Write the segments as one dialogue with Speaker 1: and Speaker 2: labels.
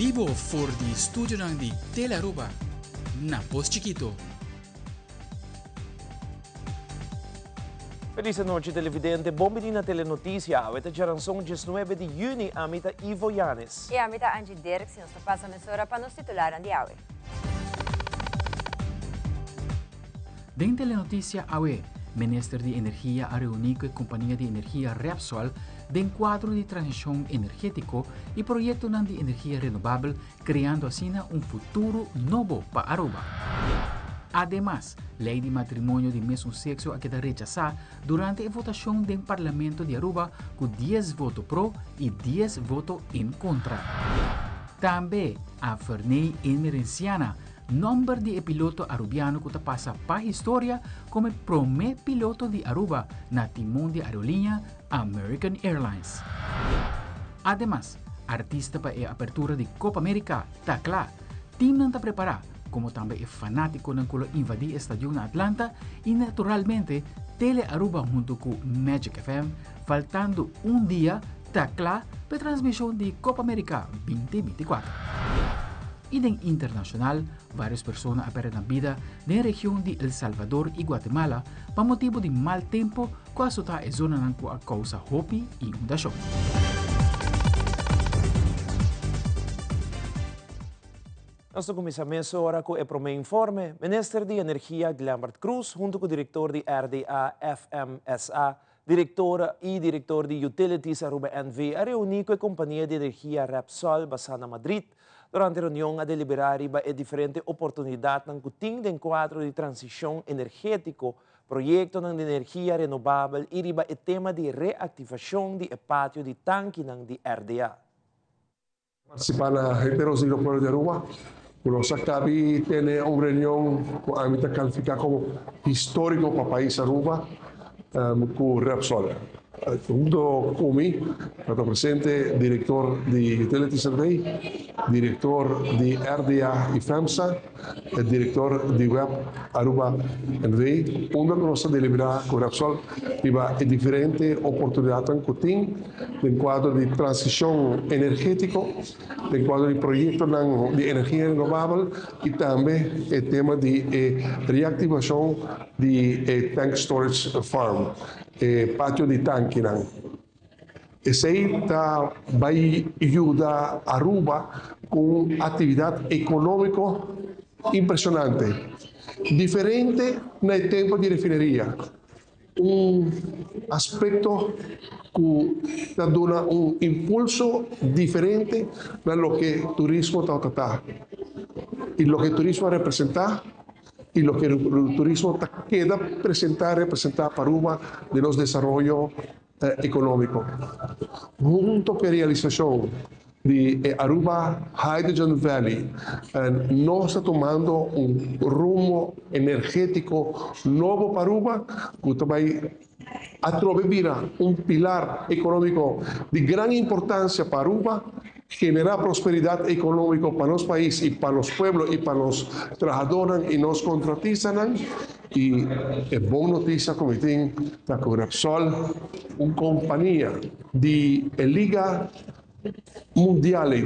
Speaker 1: bibo for di studionan di Telearuba na Pos Chikito.
Speaker 2: Feliz anochi televidente, bon bini na Telenoticia. Awe ta djaranson 19 di juni, ami ta Ivo Yanes.
Speaker 3: I ami ta Angie Dirks i nos ta pasa mesora pa nos titularnan di awe.
Speaker 1: Den Telenoticia awe, Minister di Energia a reuni cu e compania di energia Repsol den cuadro di transicion energetico y proyectonan di energia renobabel creando asina un futuro nobo pa Aruba. Ademas, ley di matrimonio di mesun sexo a keda rechasa durante e votacion den Parlamento di Aruba cu dies voto pro y dies voto en contra. Tambe a Ferney Emerenciana Nomber di e piloto Arubiano cu ta pasa pa historia como e prome piloto di Aruba na timon di aeroliña American Airlines. Ademas, artista pa e apertura di Copa America ta cla, teamnan ta prepara, como tambe e fanaticonan cu lo invadi e stadion na Atlanta y naturalmente Tele Aruba hunto cu Magic FM, faltando un dia, ta cla pa e transmision di Copa America 2024. Y den internacional, varios persona a perde nan bida den region di El Salvador y Guatemala pa motibo di mal tempo cu a azota e zonanan cu a causa hopi inundacion.
Speaker 2: Nos ta cuminsa mesora cu e prome informe. Minister di Energia Glenbert Croes hunto cu director di RDA FMSA, Directora y director di Utilities Aruba NV a reuni cu e compania di energia Repsol basa na Madrid. Durante e reunion a delibera riba e diferente oportunidadnan cu tin den cuadro di transicion energetico, proyectonan di energia renobabel y riba e tema di reactivacion di e patio di tankinan di RDA.
Speaker 4: Participá na Heteros di Pueblo di Aruba cu nos a cabi tene un reunion cu ami ta califica como historico pa pais Aruba cu Repsol. Hunto cu mi ta presente director di Utilities NV, director di RDA y FEMSA, e director di web Aruba NV, unda cu nos ta delibera cu Repsol riba e diferente oportunidadnan cu tin den cuadro di transicion energetico, den cuadro di proyectonan di energia renovabel y tambe e tema di e reactivacion di e tank storage farm, e patio di tankinan. Esey ta bay yuda Aruba cu un actividad economico impresionante, diferente na e tempo di refineria. Un aspecto cu ta duna un impulso diferente na loke turismo ta ta y loke turismo a representa y loke turismo ta keda presenta representa pa Aruba den nos desaroyo economico. Hunto cu e realisacion di e Aruba Hydrogen Valley nos ta tumando un rumbo energetico nobo pa Aruba cu ta bay atrobe bira un pilar economico di gran importancia pa Aruba, genera prosperidad economico pa nos pais y pa nos pueblo y pa nos trahadornan y nos contratistanan. Y e bon noticia cu mi tin ta cu Repsol, un compania di e liga mundial ey,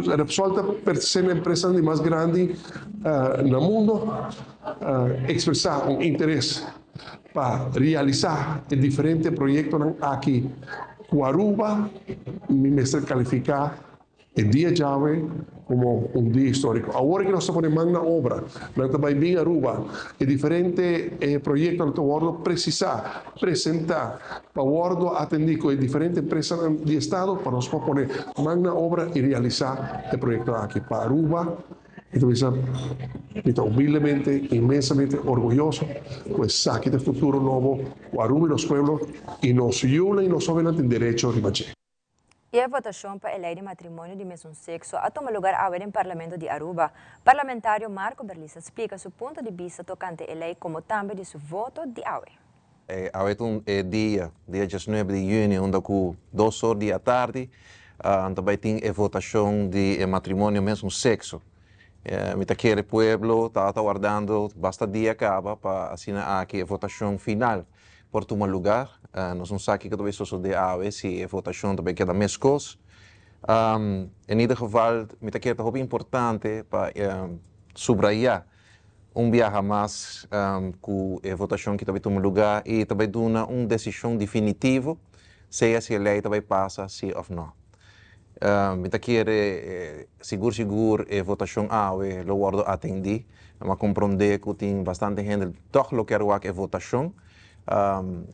Speaker 4: Repsol ta pertenece na empresanan di mas grandi na mundo, expresa un interes pa realisa e diferente proyectonan aki cu Aruba. Mi mester califica E dia djawe komo un dia historiko. Awor ke nos ta pone man na obra, nan ta bai bin Aruba, e diferente proyektonan ta wòrdu presisá, presentá, pa wòrdu atendí ku e diferente empresanan di estado pa nos por pone man na obra i realisá e proyekto aki pa Aruba. Mi ta bisa, mi ta humildemente, inmensamente orguyoso ku esaki ta e futuro nobo ku Aruba i nos pueblo i nos yunan i nos hóbennan tin derecho riba dje.
Speaker 3: E votacion pa e ley di matrimonio di mesun sexo a tuma lugar awe den Parlamento di Aruba. Parlamentario Marco Berlis a splica su punto di bista tocante e ley como tambe di su voto di awe.
Speaker 5: Awe ta un e dia, dia diesnuebe di juni, unda cu dos or di atardi ta bay tin e votacion di e matrimonio mesun sexo. Mi ta kere pueblo tabata wardando basta dia caba pa asina aki e votacion final por tuma lugar. Nos no sa kiko ta bay sosode awe, si e votacion ta bay keda mescos. In ieder geval, mi ta kere ta hopi importante pa subraya un biaha mas cu e votacion aki ta bay tuma lugar y ta bay duna un decision definitivo, sea si e ley ta bay pasa si of no. Mi ta kere sigur sigur e votacion awe lo wordo atendi. Mi a comprende cu tin bastante hende toch lo kier wak e votacion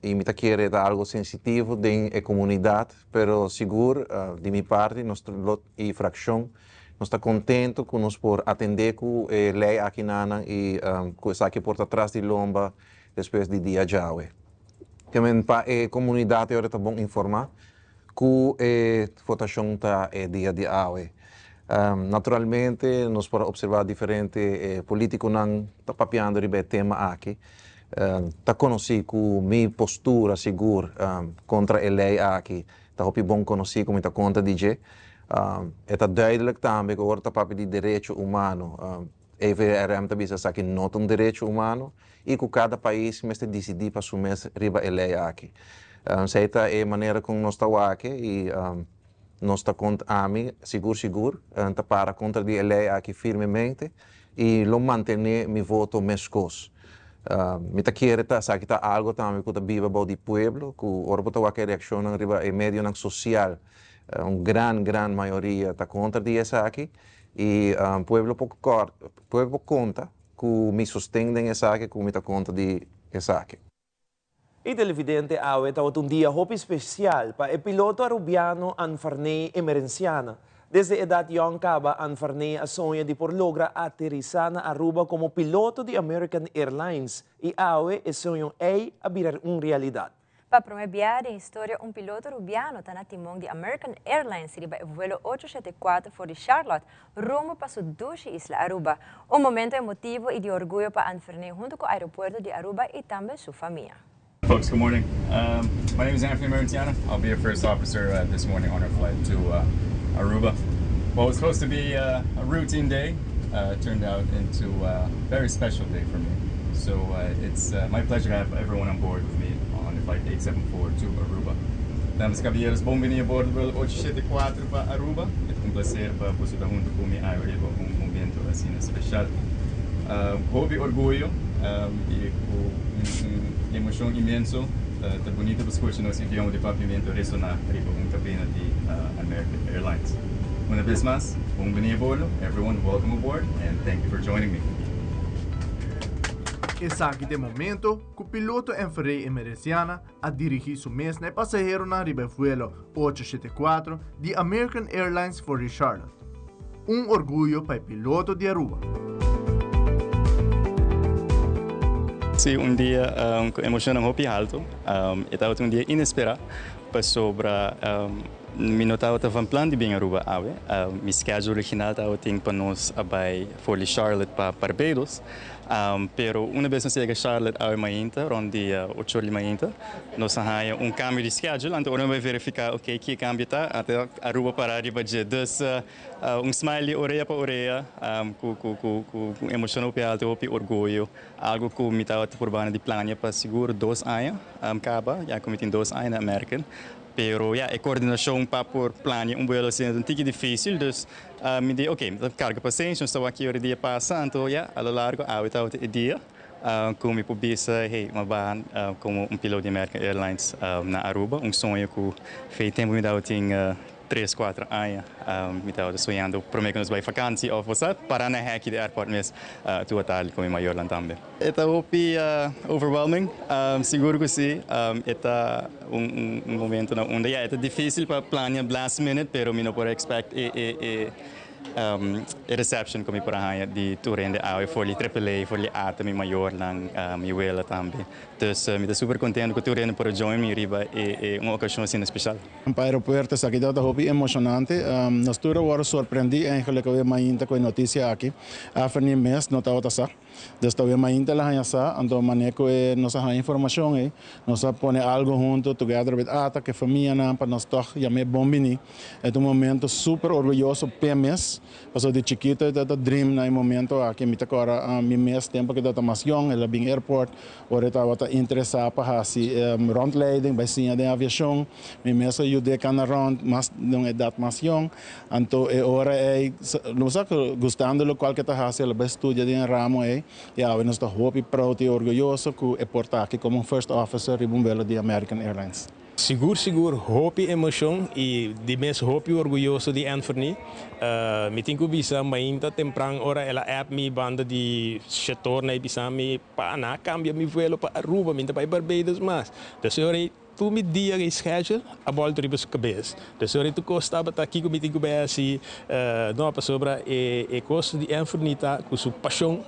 Speaker 5: y mi ta kere ta algo sensitivo den e comunidad, pero sigur di mi parti nos lo y fraccion nos ta contento cu nos por atende cu e ley aki nanan y cu esaki por ta tras di lomba despues di dia djawe. Kemen pa e comunidad e ora ta bon informa cu e votacion ta e dia di awe. Naturalmente nos por a observa diferente politiconan ta papiando riba e tema aki. Ta conoci cu mi postura sigur contra e ley aki ta hopi bon conoci cu mi ta contra di dje. E ta duidelijk tambe cu ora ta papia di derecho humano, EVRM ta bisa esaki no ta un derecho humano y cu cada pais mester dicidi pa su mes riba e ley aki. Esey ta e manera con nos ta wak y nos ta cont ami sigur sigur ta para contra di e ley aki firmemente y lo mantene mi voto mescos. Mi ta kere ta esaki ta algo tambe cu ta biba bou di pueblo, cu ora bo ta wak e reaccionnan riba e medionan social, un gran gran mayoria ta contra di esaki y pueblo por pueblo por conta cu mi sosten den esaki, cu mi ta contra di esaki.
Speaker 2: E televidente, awe tabata un dia hopi special pa e piloto arubiano Anfarney Emerenciana. Desde edad jong caba Anfarney a soña di por logra aterisa na Aruba como piloto di American Airlines y awe e soño ey a bira un realidad.
Speaker 3: Pa prome biaha den historia, un piloto rubiano ta na timon di American Airlines riba e vuelo 874 for di Charlotte rumbo pa su dushi isla Aruba. Un momento emotivo y di orguyo pa Anferney hunto cu aeropuerto di Aruba y tambe su famia.
Speaker 6: Folks, good morning. My name is Anthony Emerenciana. I'll be your first officer this morning on our flight to Aruba. What was supposed to be a routine day turned out into a very special day for me. So it's my pleasure to have everyone on board with me on the flight 874 to Aruba. Damas y caballeros, bon bini abodo di vuelo 874 pa Aruba. Ta un placer pa por ta hunto cu mi riba un momento asina special. Hopi orguyo y cu un emocion inmenso. Ta bunita pa scucha nos idioma di papiamento resona riba un cabina di American Airlines. Un biaha mas, bon bini abodo. Everyone, welcome aboard and thank you for joining me.
Speaker 7: Esaki ta e momento cu piloto Anferney Emerenciana a dirigi su mes na pasaheronan riba vuelo 874 di American Airlines for di Charlotte. Un orguyo pa e piloto di Aruba.
Speaker 6: Si, un dia cu emocion hopi halto. Tabata un dia inespera pasobra mi no tabata van plan di bin Aruba awe. Mi schedule original tabatin pa nos bay for di Charlotte pa Barbados. Pero un biaha nos yega Charlotte awe mainta, rond di 8 or di mainta, nos a haya un cambio di schedule. Anto ora bay verifica, ok, ki cambio ta, ata Aruba para riba dje. Dus un smile di orea pa orea, cu emocion hopi halto, hopi orguyo. Algo cu mi tabata purbando di plania pa sigur 2 aña caba, ya cu mi tin 2 aña na American. Pero ja, e coordinacion pa por plania un vuelo asina ta un tiki dificil, dus mi di, ok, carga pasenshi, nos ta aki e dia pasa, anto ja, a lo largo awe tabata e dia cu mi por bisa, hey, m'a baha como un piloto di American Airlines na Aruba, un soño cu fo'i tempo mi tabatin 3, 4 aña. Mi tabata soñando prome cu nos bay vakantie of bo para na hek di airport mes tur atardi cu mi mayornan tambe. Ta hopi overwhelming, sigur cu si. Ta un momento na unda, ja, ta dificil pa plania last minute, pero mi no por expect e reception cu mi por haya di tur hende awe, for di AAA, for di ATA, mi mayornan, mi wela tambe. Dus mi ta super contento cu tur hende por join mi riba e un ocasion asina special.
Speaker 8: Pa aeropuerto, esaki ta hopi emocionante. Nos tur a wordo sorprendi eigenlijk awe mainta cu e noticia aki. Anferney mes no tabata sa. Dus awe mainta el a haya sa, anto manera cu nos a informacion ey, nos a pone algo hunto together with ATA, cu famia nan, pa nos toch yam'e bon bini. Ta un momento super orguyoso p'e mes. mes. Pasobra di chikito e tabata dream na e momento aki. Mi ta kòrda mi mes tempu ku e tabata mas yòn, el a bin airport ora e tabata interesá pa hasi rondleiding, bai siña den aviashon. Mi mes a yud'é kana rònt mas den un edat mas yòn. Anto e ora ei, lo sa ku gustando lokual ku e ta hasi, el a bai studia den e ramo ei. I awe nos ta hopi proud i orguyoso ku e por ta aki komo un first officer riba un vuelo di American Airlines.
Speaker 9: Sigur sigur hopi emocion y di mes hopi orguyoso di Anthony. Mi tin cu bisa mainta tempran ora el a app mi banda di shetor na y bisa mi pa nan a cambia mi vuelo pa Aruba mi ta bay Barbados mas. Entonces ora ey tur mi dia y schedule a bolto riba su cabes. Entonces ora ey tur cos tabata kico mi tin cu bay haci no pasobra e cos di Anthony ta cu su pasion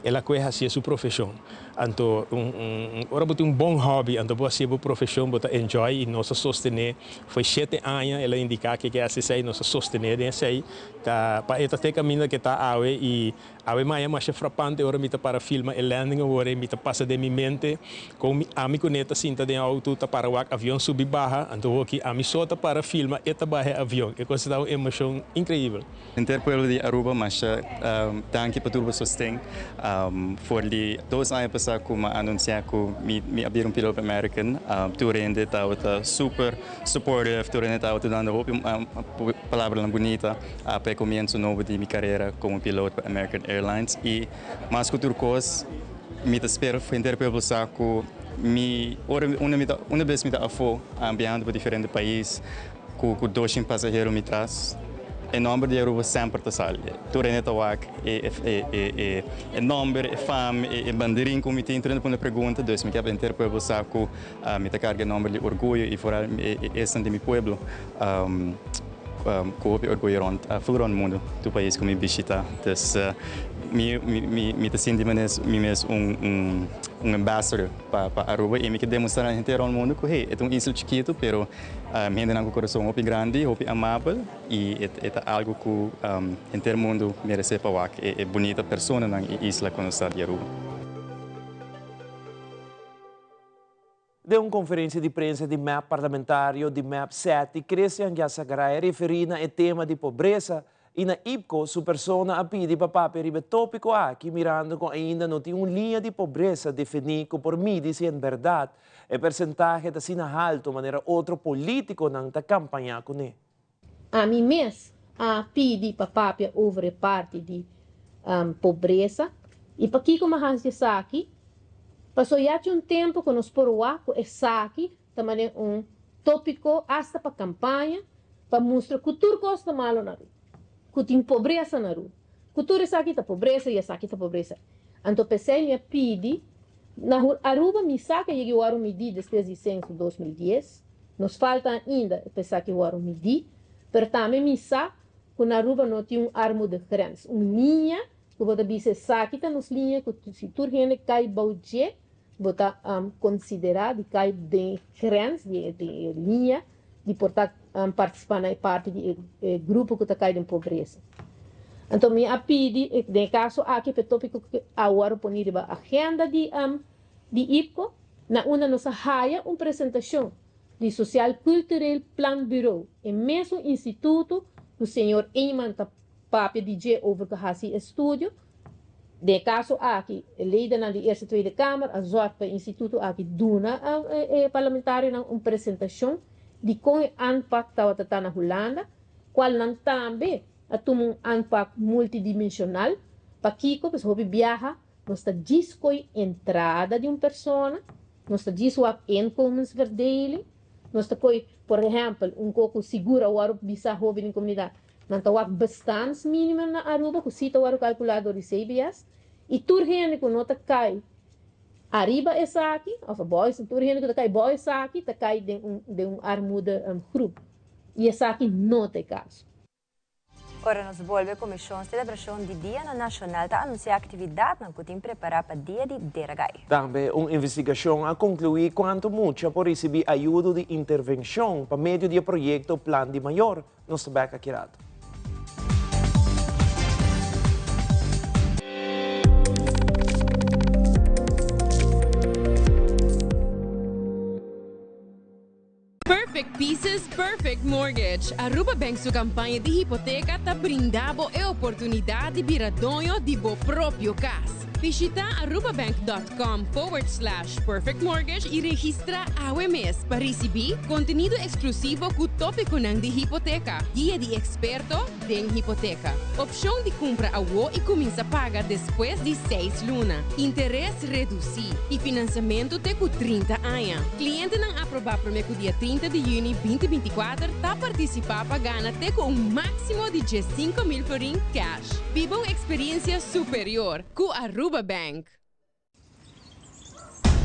Speaker 9: el a coge haci su profesion. Anto un ora bo tin un bon hobby anto bo hacié bo profesion bo ta enjoy y nos a sostené foi shete aña el a indica ke ke haci esey nos a sostené den esey ta pa e ta te caminda ke ta awe y awe maya masha frapante ora mi ta para filma e landing awor mi ta pasa den mi mente con mi ami cu ne ta sinta den auto ta para wak avion subi baha anto hoki ami so ta para filma e ta baha e avion e cosa ta un emocion increibel.
Speaker 6: Henter pueblo di Aruba masha danki pa tur bo sosten. For di dos aña pasa ku mi a anunsia ku mi a bira un piloto American, tur hende tabata super supportive, tur hende tabata dando hopi palabranan bunita pa e komienso nobo di mi karera komo piloto pa American Airlines. I mas ku tur kos mi ta spera henter pueblo sa ku mi ora unda bes mi ta afó biahando pa diferente pais, Ku ku doshin pasahero mi tras, e nomber di Aruba semper ta sali. Tur hende ta wak e e e e nomber, e fam, e e banderin ku mi tin, tur hende pone pregunta, dus mi ke henter pueblo sa ku mi ta karga e nomber di orguyo i foral e e esnan di mi pueblo ku hopi orguyo rònt ful rònt mundu, tur pais ku mi bishita. Dus mi mi mi ta sinti mi mes un un un ambassador pa pa Aruba i mi ke demostra na henter rònt mundu ku hey e ta un isla chikitu pero Hendenan ku kurason hopi grandi, hopi amabel i e ta algu ku henter mundu meresé pa wak e bunita personanan i isla ku nos ta di Aruba.
Speaker 2: Den un konferensia di prensa di mep parlamentario di mep Setti Christian Yassagaray a referí na e tema di pobresa I na IPCO su persona a pidi pa papia riba e tópiko aki mirando ku ainda no tin un liña di pobresa definí ku por midi si en bèrdat e persentahe ta asina haltu manera otro polítikonan ta kampañá kuné.
Speaker 10: Ami mes a pidi pa papia over e parti di pobresa. I pakiko mi a hasi esaki? Pasobra ya tin un tempu ku nos por wak ku esaki ta manera un tópiko asta pa kampaña pa mustra ku tur kos ta malu na Aruba, ku tin pobresa na Aruba, ku tur esaki ta pobresa i esaki ta pobresa. Anto p'esei mi a pidi na Aruba mi sa ku a yega e wòrdu midí despues di senso 2010, nos falta ainda pa esaki wòrdu midí, pero tambe mi sa ku na Aruba no tin un armoedegrens, un liña ku bo ta bisa esaki ta nos liña ku si tur hende kai bou dje Bo ta konsiderá di kai den e grens di e liña di por ta partisipá na e parti di e grupo ku ta kai den pobresa. Anto mi a pidi den e kaso aki pa e tópiko ku a wòrdu poní riba agenda di di IPCO na unda nos a haya un presentashon di Sociaal Cultureel Planbureau, e mesun instituto ku señor Eman ta papia di dje over ku hasi estudio. Den e kaso aki, e leidernan di Eerste Tweede Kamer a zòrg pa e instituto aki duna e parlamentarionan un presentashon di kon e aanpak tabata ta na Hulanda, kual nan tambe a tuma un aanpak multidimensional. Pakiko? Pasobra hopi biaha nos ta djis koi entrada di un persona, nos ta djis wak inkomensverdeling, nos ta koi, por ehèmpel, un koko sigur awor bisa hopi den komunidat, Nan ta wak bestaansminimum na Aruba ku si ta wòrdu kalkulá dor di CBS i tur hende ku no ta kai ariba esaki òf abou tur hende ku ta kai bou esaki ta kai den un den un armoede groep i esaki no ta e kaso.
Speaker 3: Ora nos bolbe Komishon Selebrashon di Dianan Nashonal ta anunsiá aktividatnan ku tin prepará pa Dia di Deragai.
Speaker 2: Tambe un investigashon a konkluí kuantu mucha por risibí ayudo di intervenshon pa medio di e proyekto Plan di Mayor. Nos ta bek aki rato.
Speaker 11: Perfect pieces. Perfect Mortgage, Aruba Bank su campaña di hipoteca ta brinda bo e oportunidad di bira doño di bo propio cas. Bishita arubabank.com forward slash perfect mortgage y registra awe mes pa ricibi contenido exclusivo cu topiconan di hipoteca, guia di experto den hipoteca, opcion di cumpra awo y cuminsa paga despues di seis luna, interes reduci y financiamento te cu 30 aña. Clientenan aproba prome cu dia 30 di juni 2024 ta participa pa gana te cu un maximo di 15.000 florin cash. Biba un experiencia superior cu Aruba Bank.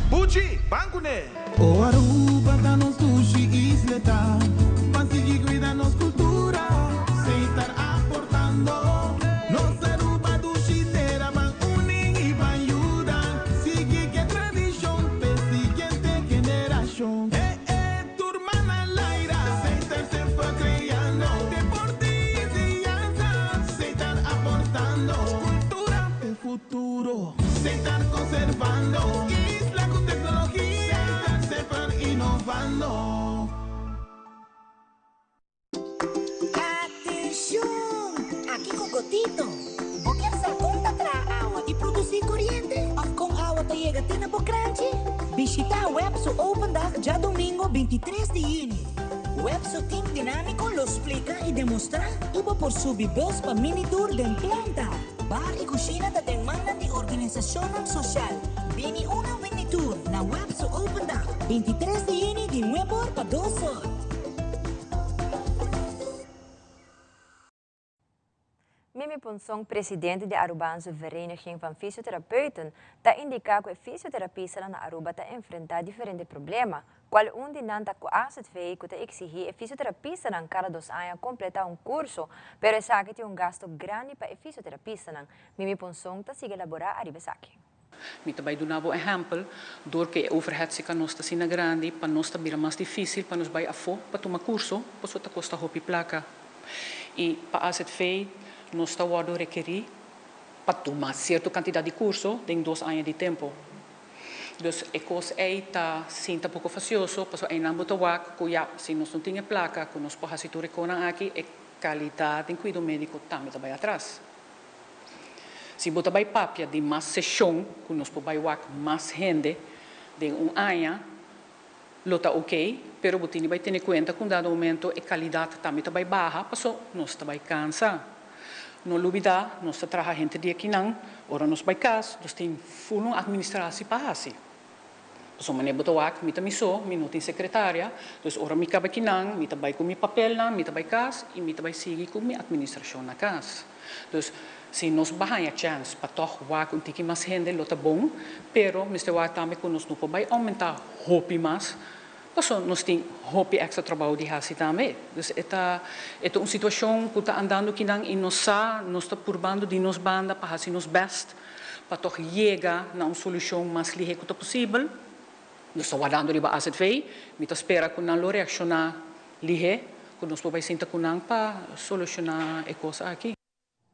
Speaker 12: Buchi, ban cune!
Speaker 13: O Aruba ta nos dushi isla ta Pa sigui cuida nos cultura Setar aportando Nos Aruba dushi tera Ban uni y ban yuda Sigui cu e tradicion P'e siguiente generacion Eh eh, tur man na laira Setar semper creando Deporte y enseñanza Setar aportando Cultura p'e futuro Setar conservando Isla cu tecnologia Setar semper innovando.
Speaker 14: Atencion! Aki cu Gotito. Bo kier sa con ta traha awa y produci coriente? Of con awa ta yega te na bo cranchi? Bishita WEB su Open Dag diadomingo 23 di juni. WEB su team dinamico lo splica y demostra y bo por subi bus pa mini tour den planta. Bar y cushina ta den mannan di organisacionnan social. Bini una mini tour na WEB su Open Dag 23 di juni di 9 or pa 2 or.
Speaker 3: Mimi Ponson, presidente di Arubaanse Vereniging van Fysiotherapeuten, ta indica cu e fisioterapistanan na Aruba ta enfrenta diferente problema, cual un di nan ta cu AZV cu ta exigi e fisioterapistanan cada 2 aña completa un curso, pero esaki tin un gasto grandi pa e fisioterapistanan. Mimi Ponson ta sigui elabora ariba esaki.
Speaker 15: Mi ta bay duna un ehempel, door cu e overhead cu nos ta asina grandi, pa nos ta bira mas dificil, pa nos bay afo, pa tuma curso, paso ta costa hopi placa. Y pa AZV nos ta wordo requeri pa tuma cierto cantidad di curso den 2 aña di tempo. Dus e cos ey ta sinta poco fastioso, paso ey nan bo ta wak, cu ja, si nos no tin placa, cu nos por haci tur e cosnan aki, e calidad di cuido medico tambe ta bay atras. Si bo ta bay papia di mas sesion, cu nos por bay wak mas hende den un aña, lo ta ok, pero bo tin bay tene cuenta cu dado momento e calidad tambe ta bay baha, paso nos ta bay cansa. No lubida, nos ta traha henter dia akinan, ora nos bay cas, nos tin full administratie pa haci. So manera bo ta wak, mi ta mi so, mi no tin secretaria, dus ora mi caba akinan, mi ta bay cu mi papelnan, mi ta bay cas y mi ta bay sigui cu mi administracion na cas. Dus si nos haya chance pa toch wak un tiki mas hende, lo ta bon, pero mester wak tambe cu nos no por bay aumenta hopi mas, paso nos tin hopi extra trabou di haci tambe. Dus e ta un situacion cu ta andando akinan y nos sa, nos ta purbando di nos banda pa haci nos best, pa toch yega na un solucion mas lihe cu posibel. Nos ta wardando riba AZV, mi ta spera cu nan lo reacciona lihe, cu nos por bay sinta cu nan pa soluciona e cos aki.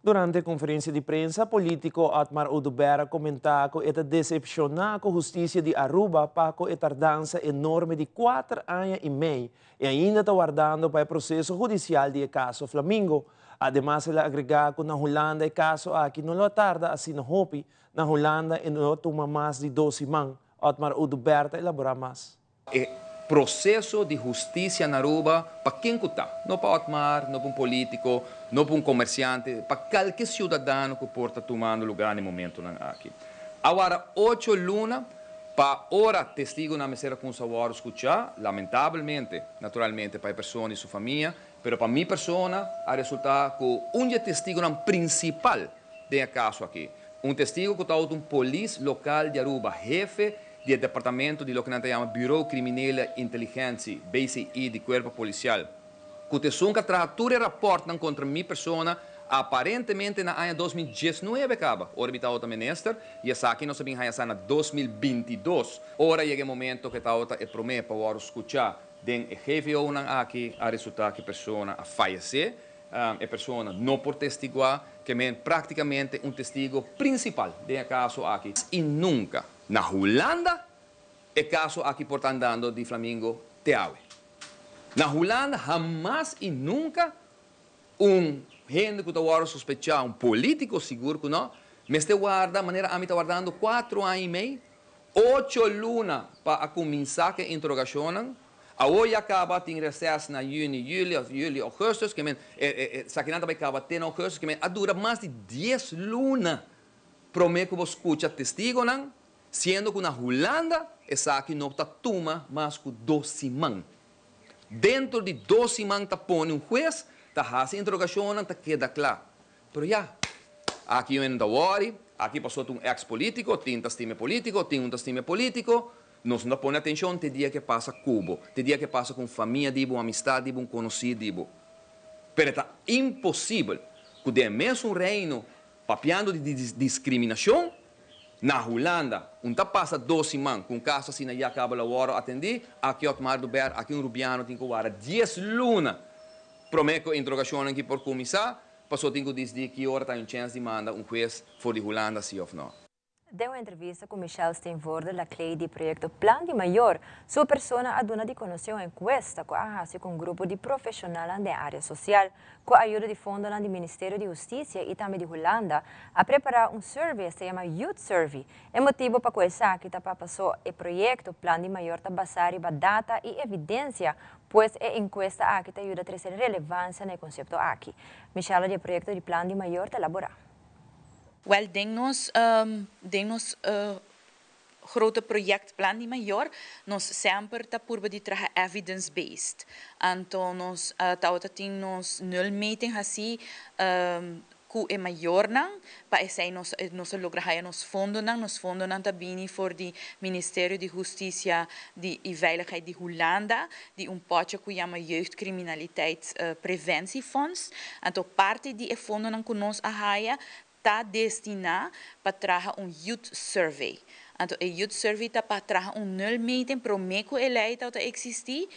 Speaker 2: Durante e conferencia di prensa, politico Otmar Oduber a comenta cu e ta decepciona cu husticia di Aruba pa e tardansa enorme di 4 aña y mey y ainda ta wardando pa e proceso hudicial di caso Flamingo. Ademas, el a agrega cu na Hulanda e caso aki no lo tarda asina hopi, na Hulanda e no tuma mas di 2 siman. Otmar Oduber ta elabora mas.
Speaker 16: E proceso di husticia na Aruba, pa ken cu ta? No pa Otmar, no pa un politico, no pa un comerciante, pa cualkier ciudadano cu por ta tumando luga na e momento aki. Awor, 8 luna, pa ora testigonan mester cuminsa scucha, lamentablemente, naturalmente, pa e persona y su famia, pero pa mi persona, a resulta cu un testigo principal den e caso aki, un testigo cu ta un polis local di Aruba, hefe di departamento di loke nan ta yama Bureau Criminele Intelligentie, BCI, di Cuerpo Policial, cu a traha tur rapport contra mi persona, aparentemente na aña 2019 caba, ora mi tabata minister, y esaki nos a bin haya na 2022. Ora yega e momento cu tabata e prome pa scucha den e GVO nan aki, a resulta cu e persona a fayece, e persona no por testigua, kiermen practicamente un testigo principal den e caso aki. Y nunca na Hulanda e caso aki por ta andando di Flamingo te awe. Na Hulanda hamas y nunca un hende cu ta wordo sospecha, un politico sigur cu no, mester warda manera ami ta wardando cuatro aña y mei, ocho luna pa a cuminsa cu e interrogacionnan. Awor ya caba tin reces na juni, juli, juli, augustus, ke men esakinan ta bay caba te na augustus, ke men a dura mas di dies luna prome cu bo scucha testigonan, siendo cu na Hulanda esaki no ta tuma mas cu dos siman. Dentro di dos siman ta pone un hues, ta haci interrogacionnan, ta keda cla. Pero ya, aki un ta worry, aki paso ta un ex politico, tin ta stima e politico, tin un ta stima e politico, nos no ta pone atencion te dia ke pasa cu bo, te dia ke pasa cu un famia di bo, un amistad di bo, un conoci di bo. Pero e ta imposibel cu den e mesun reino, papiando di discriminacion, na Hulanda, un ta pasa dos siman cu un caso asina ya caba lo worde atendi, aki Otmar Oduber, aki un Rubiano tin cu warda dies luna prome cu e interrogacionnan ki por cuminsa, Paso tin cu disdi ki ora ta un chens di manda un hues for di Hulanda si of no.
Speaker 3: Den un entrevista cu Michelle Steenvoorde Laclay di proyecto Plan di Mayor, su persona a duna di conoce un encuesta cu a haci cu un grupo di profesionalnan den area social. Cu ayudo di fondonan di Ministerio di Husticia y tambe di Hulanda, a prepara un survey, esta yama Youth Survey. E motibo pa cu esaki ta pa paso e proyecto Plan di Mayor ta basa riba data y evidencia. Pues e enkuesta aki ta yuda trese relevansia na e konsepto aki. Michelle di e proyekto di Plan di Mayor ta elaborá.
Speaker 17: Wèl den nos den nos grote project Plan di Mayor nos semper ta purba di traha evidence based. Anto nos tabata tin nos nulmeting hasí Ku e mayornan, pa esei nos nos a logra haya nos fondonan. Nos fondonan ta bini for di Ministerio di Hustisia di i Veiligheid di Hulanda, di un potje ku yama Jeugdcriminaliteit Preventiefonds. Anto parti di e fondonan ku nos a haya ta destiná pa traha un youth survey. Anto e youth survey ta pa traha un nulmeting promé ku e lei tabata eksistí.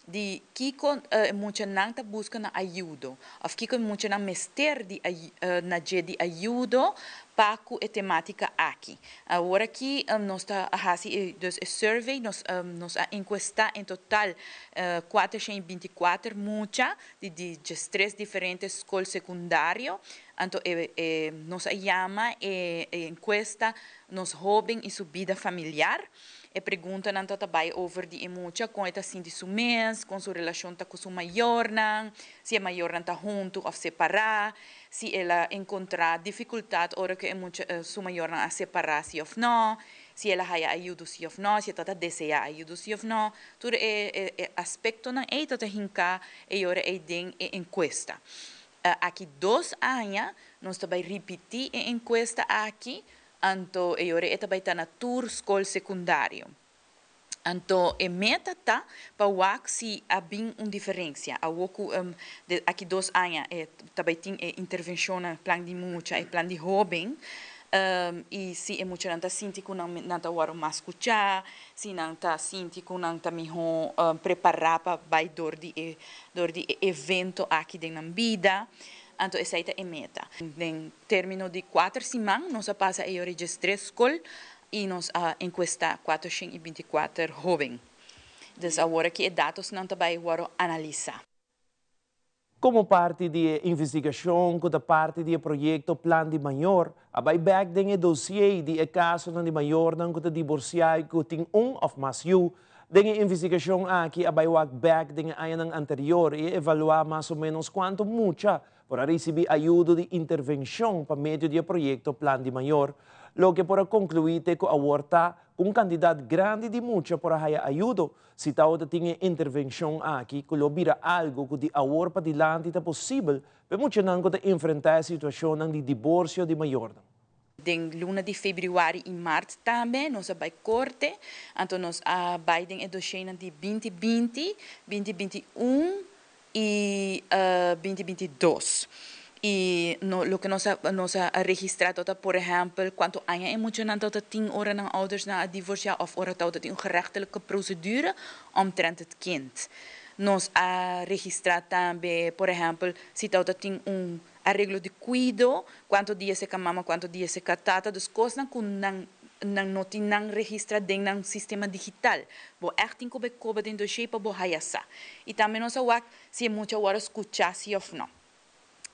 Speaker 17: Di kiko e muchanan ta buska na ayudo òf kiko e muchanan mester di na dje di ayudo pa ku e temátika aki. Awor aki nos ta hasi e dus e survey, nos nos a enkuestá en total kuatershen i binti kuater mucha di di diestres diferente skol sekundario. Anto e e nos a yama e enkuesta Nos hóben i su bida familiar. E preguntanan ta ta bai over di e mucha, kon e ta sinti su mes, kon su relashon ta ku su mayornan, si e mayornan ta huntu òf separá, si el a enkontrá difikultat ora ku e mucha su mayornan a separá si òf nò, si el a haya ayudo si òf nò, si e ta ta deseá ayudo si òf nò. Tur e e aspektonan ei ta ta hinká e ora ei den e enkuesta. Aki dos aña nos ta bai ripití e enkuesta aki Anto e yore e ta bai ta na tur skol sekundario. Anto e meta ta pa wak si a bin un diferensia. Awor ku de aki dos aña e ta bai tin e intervenshonnan, plan di mucha, e plan di hóben, i si e muchanan ta sinti ku nan nan ta wòrdu mas skuchá, si nan ta sinti ku nan ta mihó prepará pa bai dor di e dor di e evento aki den nan bida. Anto esei ta e meta. Den término di kuater siman nos a pasa e yora diestres skol i nos a enkuestá kuatershen i binti kuater hóben. Dus awor aki e datosnan ta bai wòrdu analisá.
Speaker 2: Komo parti di e investigashon ku ta parti di e proyekto Plan di Mayor, a bai bèk den e dosié di e kasonan di mayornan ku ta diborsiá i ku tin un òf mas yu. Den e investigashon aki a bai wak bèk den e añanan anterior i a evaluá mas o ménos kuantu mucha por a risibí ayudo di intervenshon pa medio di e proyekto Plan di Mayor. Loke por a konkluí te ku awor ta ku un kantidat grandi di mucha por a haya ayudo si tabata tin e intervenshon aki ku lo bira algu ku di awor padilanti ta posibel pa e muchanan ku ta enfrentá e situashonnan di diborsio di mayornan.
Speaker 17: Den luna di febrüari i mart tambe nos a bai korte, anto nos a bai den e doshénan di binti binti, binti binti un i binti binti dos. I no loke nos a nos a registrá tabata por ehèmpel kuantu aña e muchanan tabata tin ora nan oudersnan a divorsiá òf ora tabata tin un gerechtelijke procedure omtrent het kind. Nos a registrá tambe por ehèmpel si tabata tin un Areglo di kuido, kuantu dia se ka mama, kuantu dia se ka tata, dus kosnan ku nan Nan no tin nan registra den nan sistema digital. Bo ègt tin ku bai koba den dossier pa bo haya sa. I tambe nos a wak si e mucha wòrdu skuchá si òf nò.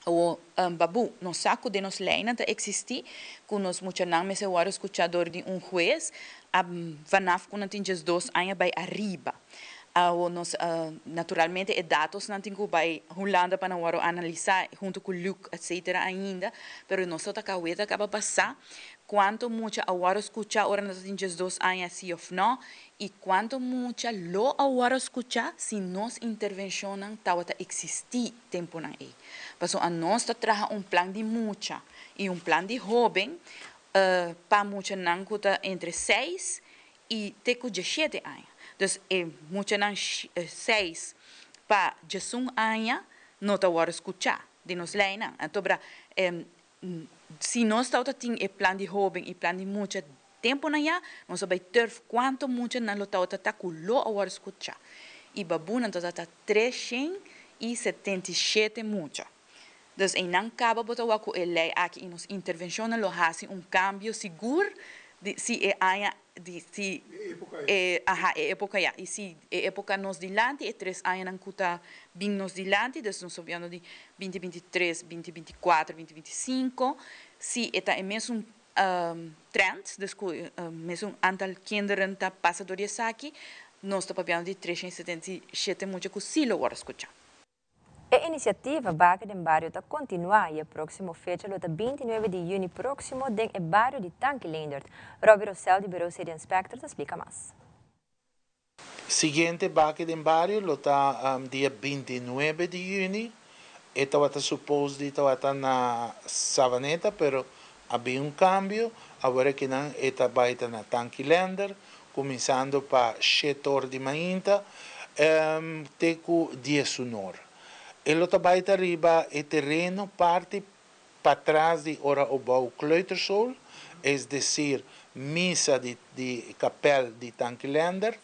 Speaker 17: Awor, Babu, nos sa ku den nos leinan ta eksistí ku nos muchanan mester wòrdu skuchá dor di un hues vanaf ku nan tin 12 aña bai ariba. Awor nos, naturalmente e datosnan tin ku bai Hulanda pa nan wòrdu analisá huntu ku Luc etcetera ainda, pero nos ta kaweta kaba pasá Cuanto mucha a worde scucha ora nan ta tin 12 aña si of no? Y cuanto mucha lo a worde scucha si nos intervencionnan tawata existi temponan ey? Pasobra anos ta traha un plan di mucha y un plan di hoben pa muchanan cu ta entre 6 y te cu 17 aña. Dus e muchanan 6 pa 11 aña no ta worde scucha den nos leynan. Anto bra Si nos tabata tin e plan di hoben y plan di mucha temponan ya, nos a bay turf cuanto mucha nan lo tabata ta cu lo a worde scucha. Y babunan tabata ta 377 mucha. Dus eynan caba bo ta wak cu e ley aki y nos intervencionnan lo haci un cambio sigur di si e aña di si e aha e epoca ya y si e epoca nos dilanti e tres añanan cu ta bin nos dilanti dus nos ta hablando di 2023, 2024, 2025 si e ta e mesun trend dus cu e mesun aantal kinderen ta pasa door di esaki nos ta papiando di 377 mucha cu si lo worde scucha.
Speaker 3: E inisiativa Baka den Bario ta kontinuá i e próksimo fecha lo ta 29 di yüni próksimo den e bario di Tanki Leendert. Robbie Rosell di Bureau City Inspector ta splika mas.
Speaker 18: Siguiente Baka den Bario lo ta dia 29 di yüni. E tabata supos di tabata na Savaneta pero a bin un kambio, awor akinan e ta bai ta na Tanki Leendert kuminsando pa 7 or di mainta te ku 10 or. E lo ta bai ta riba e tereno parti patras di Ora Obou Kleuterschool, es decir, misa di kapel di Tanki Leendert,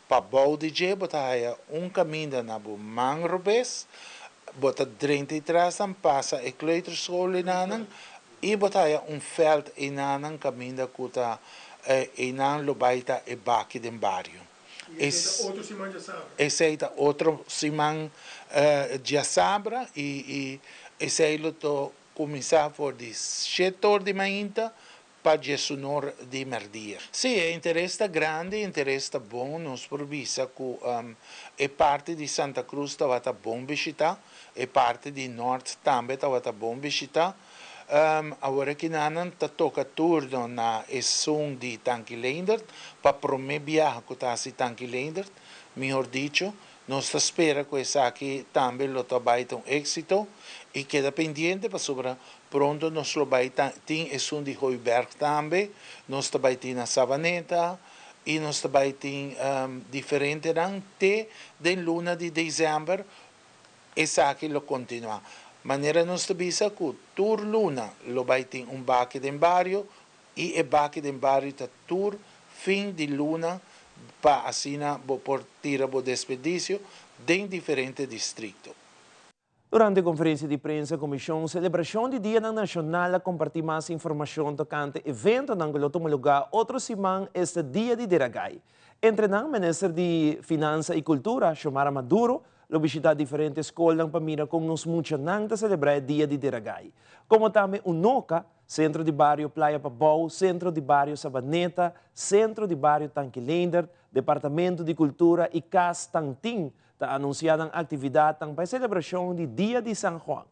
Speaker 18: pa bou di dje bo ta haya un kaminda na bo man robes, bo ta drenta atras pasa e kleuterschool einan i bo ta haya un veld einan kaminda ku ta einan lo bai ta e baki den bario.
Speaker 19: Es, otro siman djasabra.
Speaker 18: Esei ta otro siman djasabra i esei lo ta kuminsá for di 7 or di mainta pa 10 or di mèrdia. Sí, e interes ta grandi, interes ta bon, nos por bisa ku e parti di Santa Cruz tabata bon bishitá, e parti di Noord tambe tabata bon bishitá. Awor akinan ta toka turno na esun di Tanki Leendert, pa promé biaha ku ta Tanki Leendert, mihó dicho, nos ta spera ku esaki tambe lo ta bai un éksito i keda pendiente pasobra pronto nos lo bai tin esun di Hooiberg tambe, nos ta bai tin na Savaneta i nos ta bai tin diferente nan te den luna di desèmber esaki lo kontinuá. Manera nos ta bisa ku tur luna lo bai tin un baki den bario i e baki den bario ta tur fin di luna pa asina bo por tira bo desperdisio den diferente distrikto.
Speaker 2: Durante e konferensia di prensa, Komishon Selebrashon di Dia Nashonal a kompartí mas informashon tokante eventonan ku lo tuma lugá otro siman, esta Dia di Deragai. Entre nan, Minister di Finansa i Kultura, Xiomara Maduro, lo bishitá diferente skol pa mira kon nos muchanan ta selebrá Dia di Deragai. Komo tambe Unoca, Sentro di Bario Playa Pabou, Sentro di Bario Sabaneta, Sentro di Bario Tanki Leendert, Departamento di Kultura i Kas Tantin, ta anunsiá aktividat pa selebrashon di Dia di San Juan.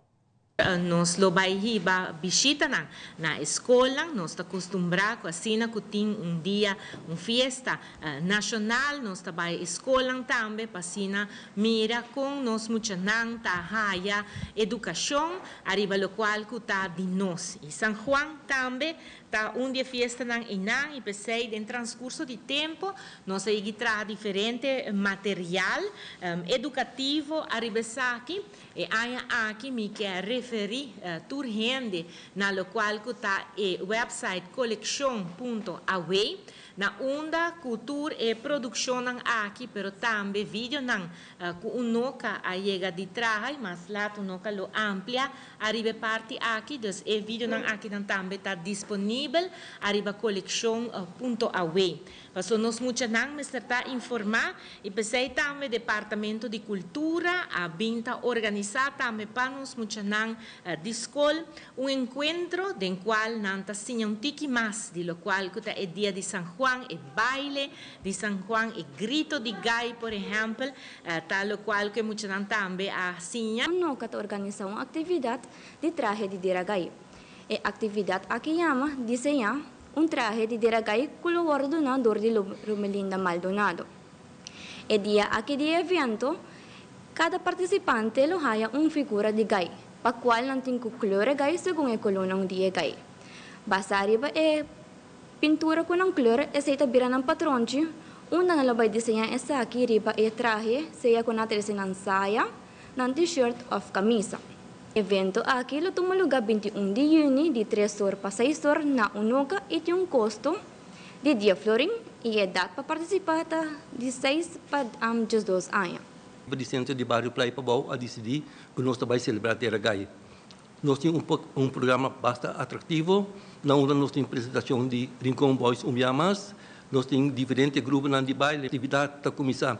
Speaker 20: Nos lo bai hiba bishitanan na skol, nos ta kustumbrá ku asina ku tin un dia, un fiesta nashonal, nos ta bai skol tambe pa asina mira kon nos muchanan ta haya edukashon, ariba lokual ku ta di nos. I San Juan tambe ta un dia fiestanan einan i p'esei den transkurso di tempu nos a traha diferente material edukativo ariba esaki e aña aki mi ke referí tur hende na lokual ku ta e website kolekshon.aw na unda ku tur e produkshonnan aki pero tambe videonan ku Unoca a yega di traha mas later Unoca lo amplia ariba e parti aki dus e videonan aki tambe ta disponibel. disponibel ariba coleccion punto aw. Paso nos muchanan mester ta informa y p'esey tambe Departamento di Cultura a bin ta organisa tambe pa nos muchanan di scol un encuentro den cual nan ta siña un tiki mas di locual cu ta e dia di San Juan, e baile di San Juan, e grito di gai por ehempel, ta locual cu e muchanan tambe a siña.
Speaker 21: Noka ta organisa un actividad di trahe di Deragai. E actividad aki yama Diseña un trahe di Deragai cu lo wordo duna door di Romelinda Maldonado. E dia aki di e evento, cada participante lo haya un figura di gai, pa cual nan tin cu kleur e gai segun e colornan di e gai. Basa riba e pintura cu nan kleur, esey ta bira nan patronchi, unda nan lo bay diseña esaki riba e trahe, sea cu nan ta trece nan saya, nan t-shirt of camisa. Evento aki lo tuma luga 21 di juni di 3 or pa 6 or na Unoca y tin un costo di 10 florin y edad pa participa ta di 6 pa 12 aña.
Speaker 22: Di Centro di Bario Playa Pabou a dicidi cu nos ta bay celebra Dera Gai. Nos tin un programa basta atractivo, na unda nos tin presentacion di Rincon Boys un bia mas, nos tin diferente gruponan di baile. Actividad ta cuminsa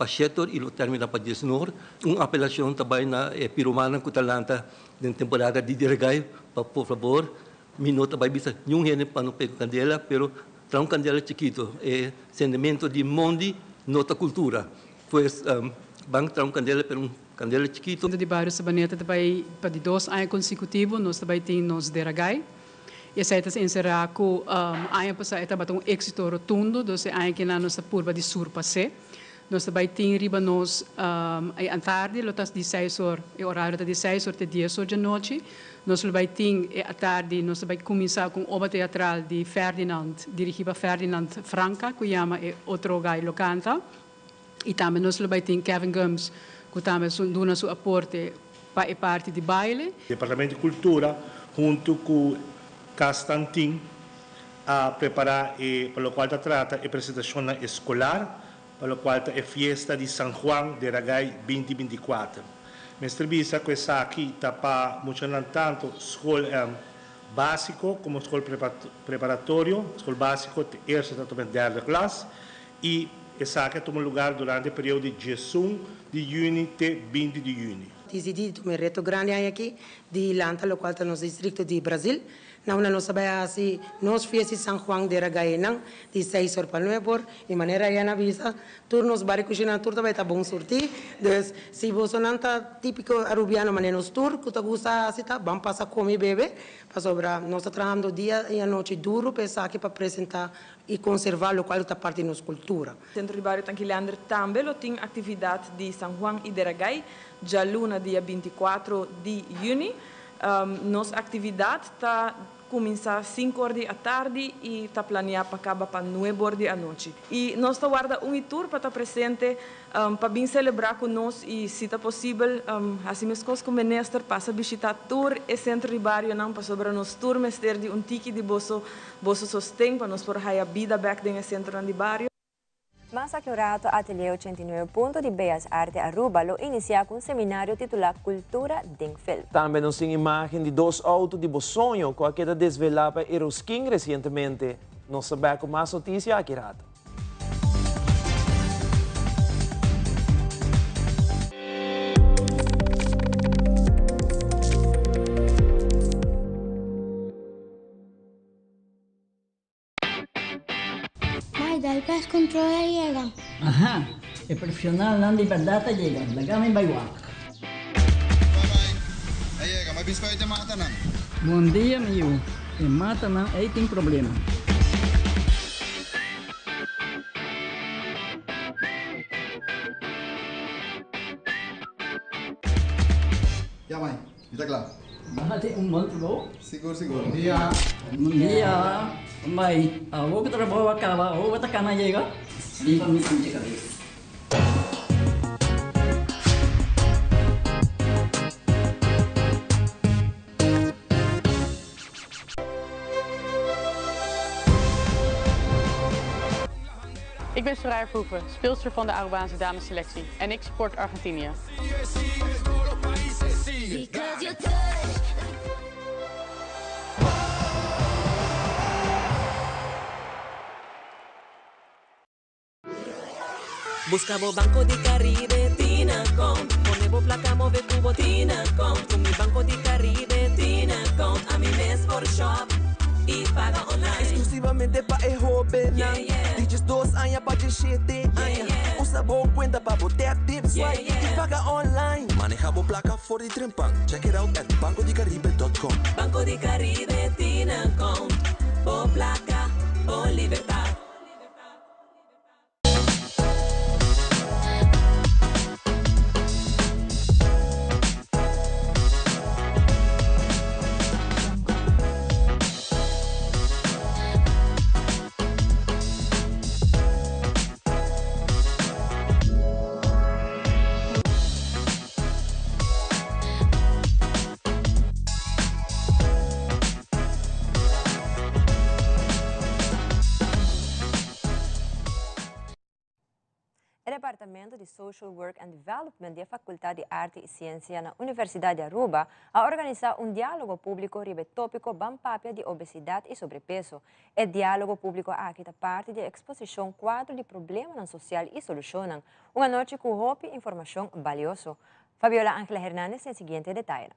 Speaker 22: pa shete or y lo termina pa diesun or. Un apelacion ta bay na e piromannan cu ta lanta den temporada di Dera Gai pa por fabor, mi no ta bay bisa niun hende pa no pega candela, pero traha un candela chikito. E sendemento di mondi no ta cultura. Pues ban traha un candela, pero un candela chikito.
Speaker 23: Di Bario Sabaneta ta bay pa di dos aña consecutivo nos ta bay tin nos Dera Gai. Y esey ta encera cu aña pasa e tabata un exito rotundo, dus e aña kinan nos ta purba di surpase. Nos ta bay tin riba nos e atardi lo ta di seis or, e horario ta di seis or te dies or djanochi. Nos lo bay tin e atardi, nos ta bay cuminsa cu un obra teatral di Ferdinand, dirigi pa Ferdinand Franca, cu yama E Otro Gai Lo Canta. Y tambe nos lo bay tin Kevin Gumbs, cu tambe su duna su aporte pa e parti di baile.
Speaker 24: Departamento di Cultura hunto cu Cas Tantin a prepara e pa locual ta trata e presentacionnan escolar pa locual ta e fiesta di San Juan de Ragay binti 24. Mester bisa cu esaki ta pa muchanan tanto scol basico como scol preparatorio, scol basico te eerste tot en met derde klas, y esaki a tuma lugar durante e periodo di 11 di juni te 20 di juni.
Speaker 25: Disidí di tuma e reto grandi aña aki di lanta lokual ta nos distrikto di Brazil, na unda nos ta bai hasi nos fiesta di San Juan dera gaenan di seis or pa nuebe or, i manera Ryan a bisa, tur nos bari kushiná tur ta bai ta bon surtí, dus si bosonan ta típiko arubiano manera nos tur ku ta gusta hasi ta ban pasa kome i bebe, pasobra nos ta trahando dia i anochi duru pa esaki pa presentá i konservá lokual ta parti di nos kultura.
Speaker 26: Sentro di Bario Tanki Leander tambe lo tin aktividat di San Juan i Deragai djaluna dia 24 di yüni. Nos aktividat ta kuminsá sinku or di atardi i ta planeá pa kaba pa nuebe or di anochi. I nos ta warda un i tur pa ta presente pa bin selebrá ku nos i si ta posibel hasi meskos ku minister pasa bishitá tur e sentro di barionan pasobra nos tur mester di un tiki di boso boso sosten pa nos por haya bida bèk den e sentronan di bario.
Speaker 3: Mas aki un rato Atelier 89 Punto di Bellas Arte Aruba lo inicia cu un seminario titula Cultura den Film.
Speaker 2: Tambe nos tin imagen di dos auto di bo soño cu a keda desvela pa Eroskin recientemente. Nos ta bek cu mas noticia aki rato.
Speaker 27: Mai, dal gas control a yega.
Speaker 28: Aha, e profesionalnan di berdad a yega, laga mi bai wak.
Speaker 29: Bye bye, a yega, ma biscoit e matanan.
Speaker 28: Bon dia mi yu, e matanan ei tin problema.
Speaker 29: Ya mai, mi ta kla.
Speaker 28: Bo tin un bon trabou?
Speaker 29: Sigur, sigur. Bon dia.
Speaker 28: Bon dia. Mai, awor ku trabou a kaba, awor bo ta kana yega? Bin pa mi sinti kabes.
Speaker 30: Ik ben Soraya Verhoeven, speelster van de Arubaanse damesselectie en ik support Argentinië.
Speaker 1: Busca bo Banco di Caribe Tina Account. Pone bo placa move cu bo Tina Account. Cu mi Banco di Caribe Tina Account ami mes por shop y paga online.
Speaker 4: Exclusivamente pa e hobennan di 12 aña pa 17 aña. Usa bo cuenta pa bo tap, tip, swipe y paga online. Maneha bo placa for di trempan. Check it out at bancodicaribe.com.
Speaker 1: Banco di Caribe Tina Account. Bo placa, bo libertad.
Speaker 3: E Departamento di Social Work and Development di e Facultad di Arte y Ciencia na Universidad di Aruba a organisa un dialogo publico riba e topico Ban Papia di Obesidad y Sobrepeso. E dialogo publico aki ta parti di e exposicion Cuadro di Problemanan Social y Solucionnan, un anochi cu hopi informacion balioso. Fabiola Angela Hernandez tin e siguiente detayenan.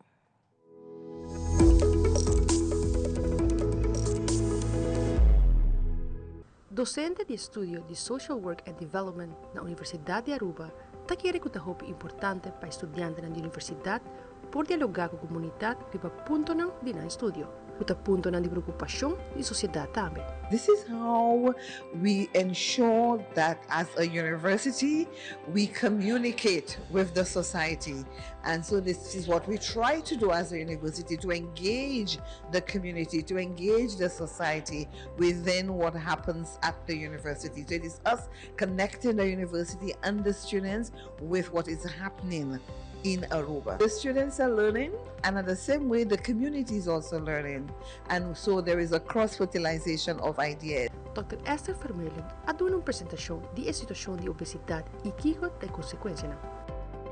Speaker 5: Docente di estudio di Social Work and Development na Universidad di Aruba ta kere cu ta hopi importante pa e studiantenan di universidad por dialoga cu comunidad riba puntonan di nan estudio, cu ta puntonan di preocupacion di sociedad tambe.
Speaker 6: This is how we ensure that as a university we communicate with the society and so this is what we try to do as a university to engage the community, to engage the society within what happens at the university. So it is us connecting the university and the students with what is happening in Aruba. The students are learning, and in the same way, the community is also learning. And so there is a cross fertilization of ideas.
Speaker 5: Dòkter Esther Vermeulen a duna un presentashon di e situashon di obesidat i kiko ta e konsekuensianan.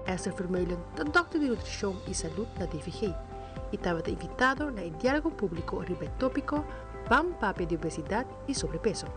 Speaker 5: Esther Vermeulen ta dòkter di nutrishon i salud na DVG i tabata invitado na e diálogo públiko riba e tópiko Ban papia di obesidat i sobrepeso.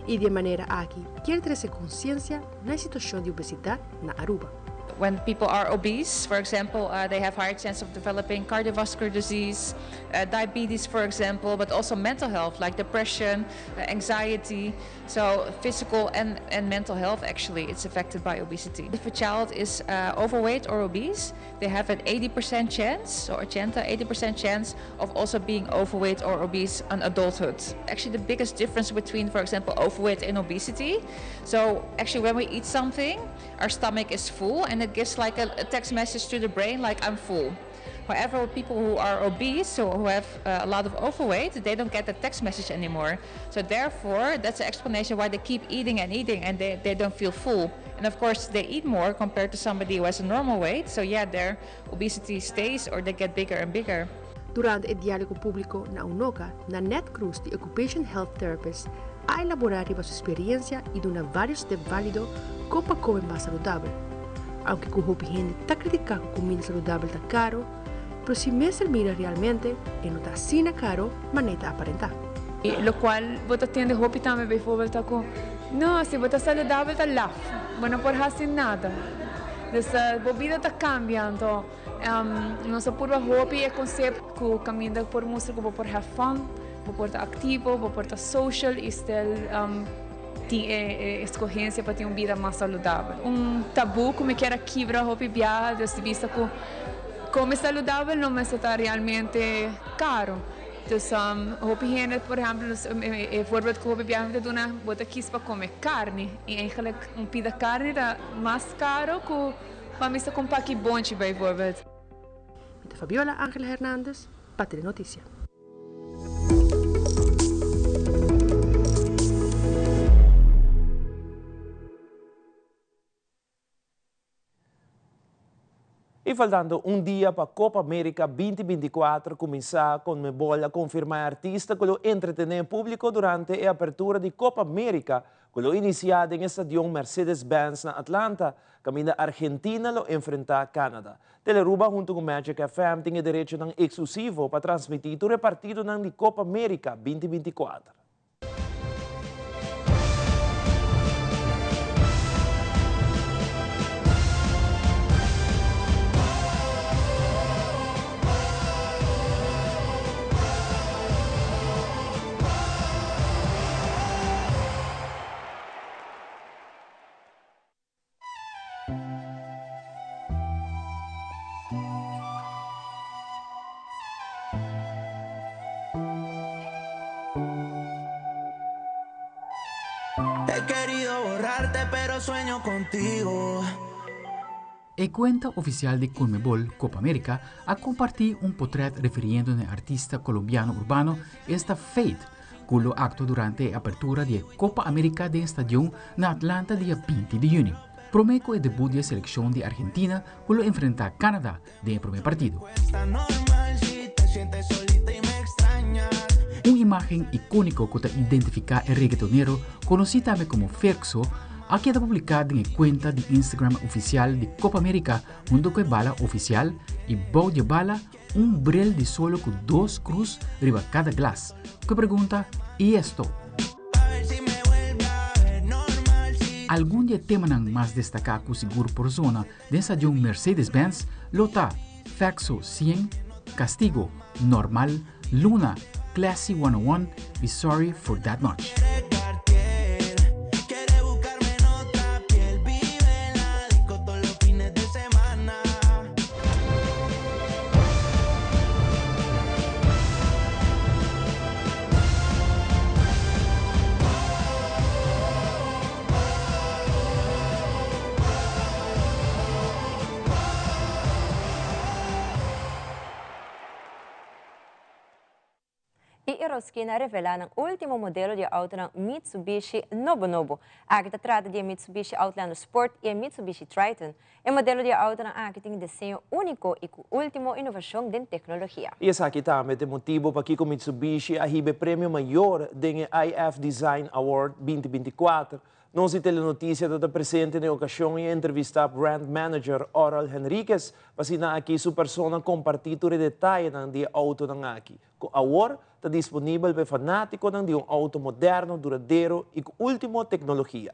Speaker 5: I di e manera aki kier trese konsiensia na e situashon di obesidat na Aruba.
Speaker 7: When people are obese, for example, they have higher chance of developing cardiovascular disease, diabetes, for example, but also mental health like depression, anxiety. So physical and, and mental health actually it's affected by obesity. If a child is overweight or obese, they have an 80% chance, or 80% chance of also being overweight or obese on adulthood. Actually, the biggest difference between, for example, overweight and obesity. So actually when we eat something, our stomach is full and it gives like a, a text message to the brain like I'm full. However, people who are obese or who have a lot of overweight, they don't get the text message anymore. So therefore, that's the explanation why they keep eating and eating and they, they don't feel full. And of course, they eat more compared to somebody who has a normal weight. So yeah, their obesity stays or they get bigger and bigger.
Speaker 5: Durante e diálogo públiko na Unoca, Nanette Cruz di Occupation Health Therapist a elaborá riba su speriensia i duna vários step válido kon pa kome mas saludabel. Aunke ku hopi hende ta kritiká ku kuminda saludabel ta karo, pero si mester mira realmente e no ta asina karo manera ta aparentá.
Speaker 8: Lokual bo ta tende hopi tambe bijvoorbeeld ta ku, no, si bo ta saludabel ta laf, bo no por hasi nada. Dus bo bida ta kambia anto nos a purba hopi e concept ku kaminda por mustra ku bo por have fun, bo por ta aktivo, bo por ta social i still tin e escogencia pa tin un bida mas saludabel. Un tabu ku mi kier a kibra hopi biaha des di bista ku kome saludabel no mester ta realmente karo. Dus hopi hende por ehempel e voorbeeld ku hopi biaha mi ta duna bo ta kis pa kome karni i eigenlijk un pida karni ta mas karo ku pa mi sa ku un paki bonchi bijvoorbeeld.
Speaker 5: Mi ta Fabiola Angela Hernandez pa Telenoticia.
Speaker 2: Y faltando un dia pa Copa America 2024 cuminsa, Conmebol a confirma e artista cu lo entretene e publico durante e apertura di Copa America cu lo inicia den e stadion Mercedes-Benz na Atlanta, caminda Argentina lo enfrenta Canada. Telearuba hunto cu Magic FM tin e derechonan exclusivo pa transmiti tur e partidonan di Copa America 2024.
Speaker 4: He querido borrarte, pero sueño contigo.
Speaker 9: E cuenta oficial di Conmebol Copa America a comparti un potret refiriendo na e artista Colombiano urbano esta Feid, cu lo actua durante e apertura di e Copa America den e stadion na Atlanta dia 20 di juni, prome cu e debut di e seleccion di Argentina cu lo enfrenta Canada den e prome partido. Un imagen iconico cu ta identifica e reggaetonero, conoci tambe como Ferxo, a keda publica den e cuenta di Instagram oficial di Copa America hunto cu e bala oficial y bou di e bala un bril di solo cu dos cruz riba cada glas, cu e pregunta, Y esto? Algun di e temanan mas destaca cu sigur por zona Den stadion Mercedes-Benz lo ta Faxo 100, Castigo, Normal, Luna, Classy 101 y Sorry for That Much.
Speaker 3: I Eroskina a revelá nan último modelo di e outonan Mitsubishi nobo nobo. Aki ta trata di e Mitsubishi Outlander Sport i e Mitsubishi Triton. E modelo di e outonan aki tin diseño úniko i ku último inovashon den teknologia.
Speaker 2: I esaki tambe ta e motibu pakiko Mitsubishi a hiba e premio mayor den e IF Design Award 2024. Nos di Telenoticia ta ta presente na e ocasion y a entrevista Brand Manager Oral Henriquez pa asina aki su persona comparti tur e detayenan di e autonan aki, cu awor ta disponibel pa e fanaticonan di un auto moderno, duradero y cu ultimo tecnologia.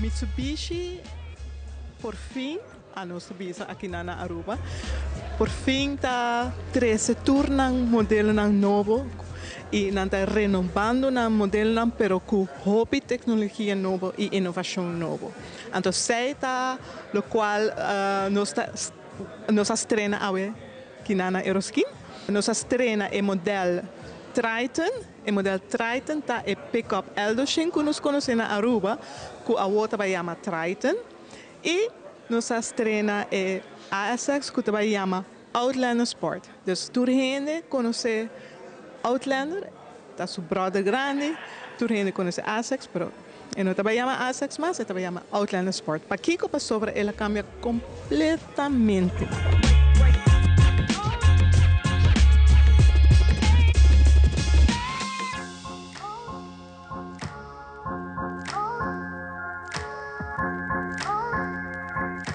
Speaker 10: Mitsubishi por fin, a nos ta bisa akinan na Aruba, por fin ta trece tur nan modelonan nobo y nan ta renobando nan modelonan pero cu hopi tecnologia nobo y innovacion nobo. Anto esey ta locual nos ta nos a strena awe kinan na Eroskin. Nos a strena e model Triton. E model Triton ta e pickup Eldoshin cu nos conoce na Aruba cu awo ta bay yama Triton. Y nos a strena e ASX cu ta bay yama Outlander Sport. Dus tur hende conoce Outlander, ta su brother grandi, tur hende conoce ASX, pero e no ta bay yama ASX mas, e ta bay yama Outlander Sport. Pakico? Pasobra el a cambia completamente.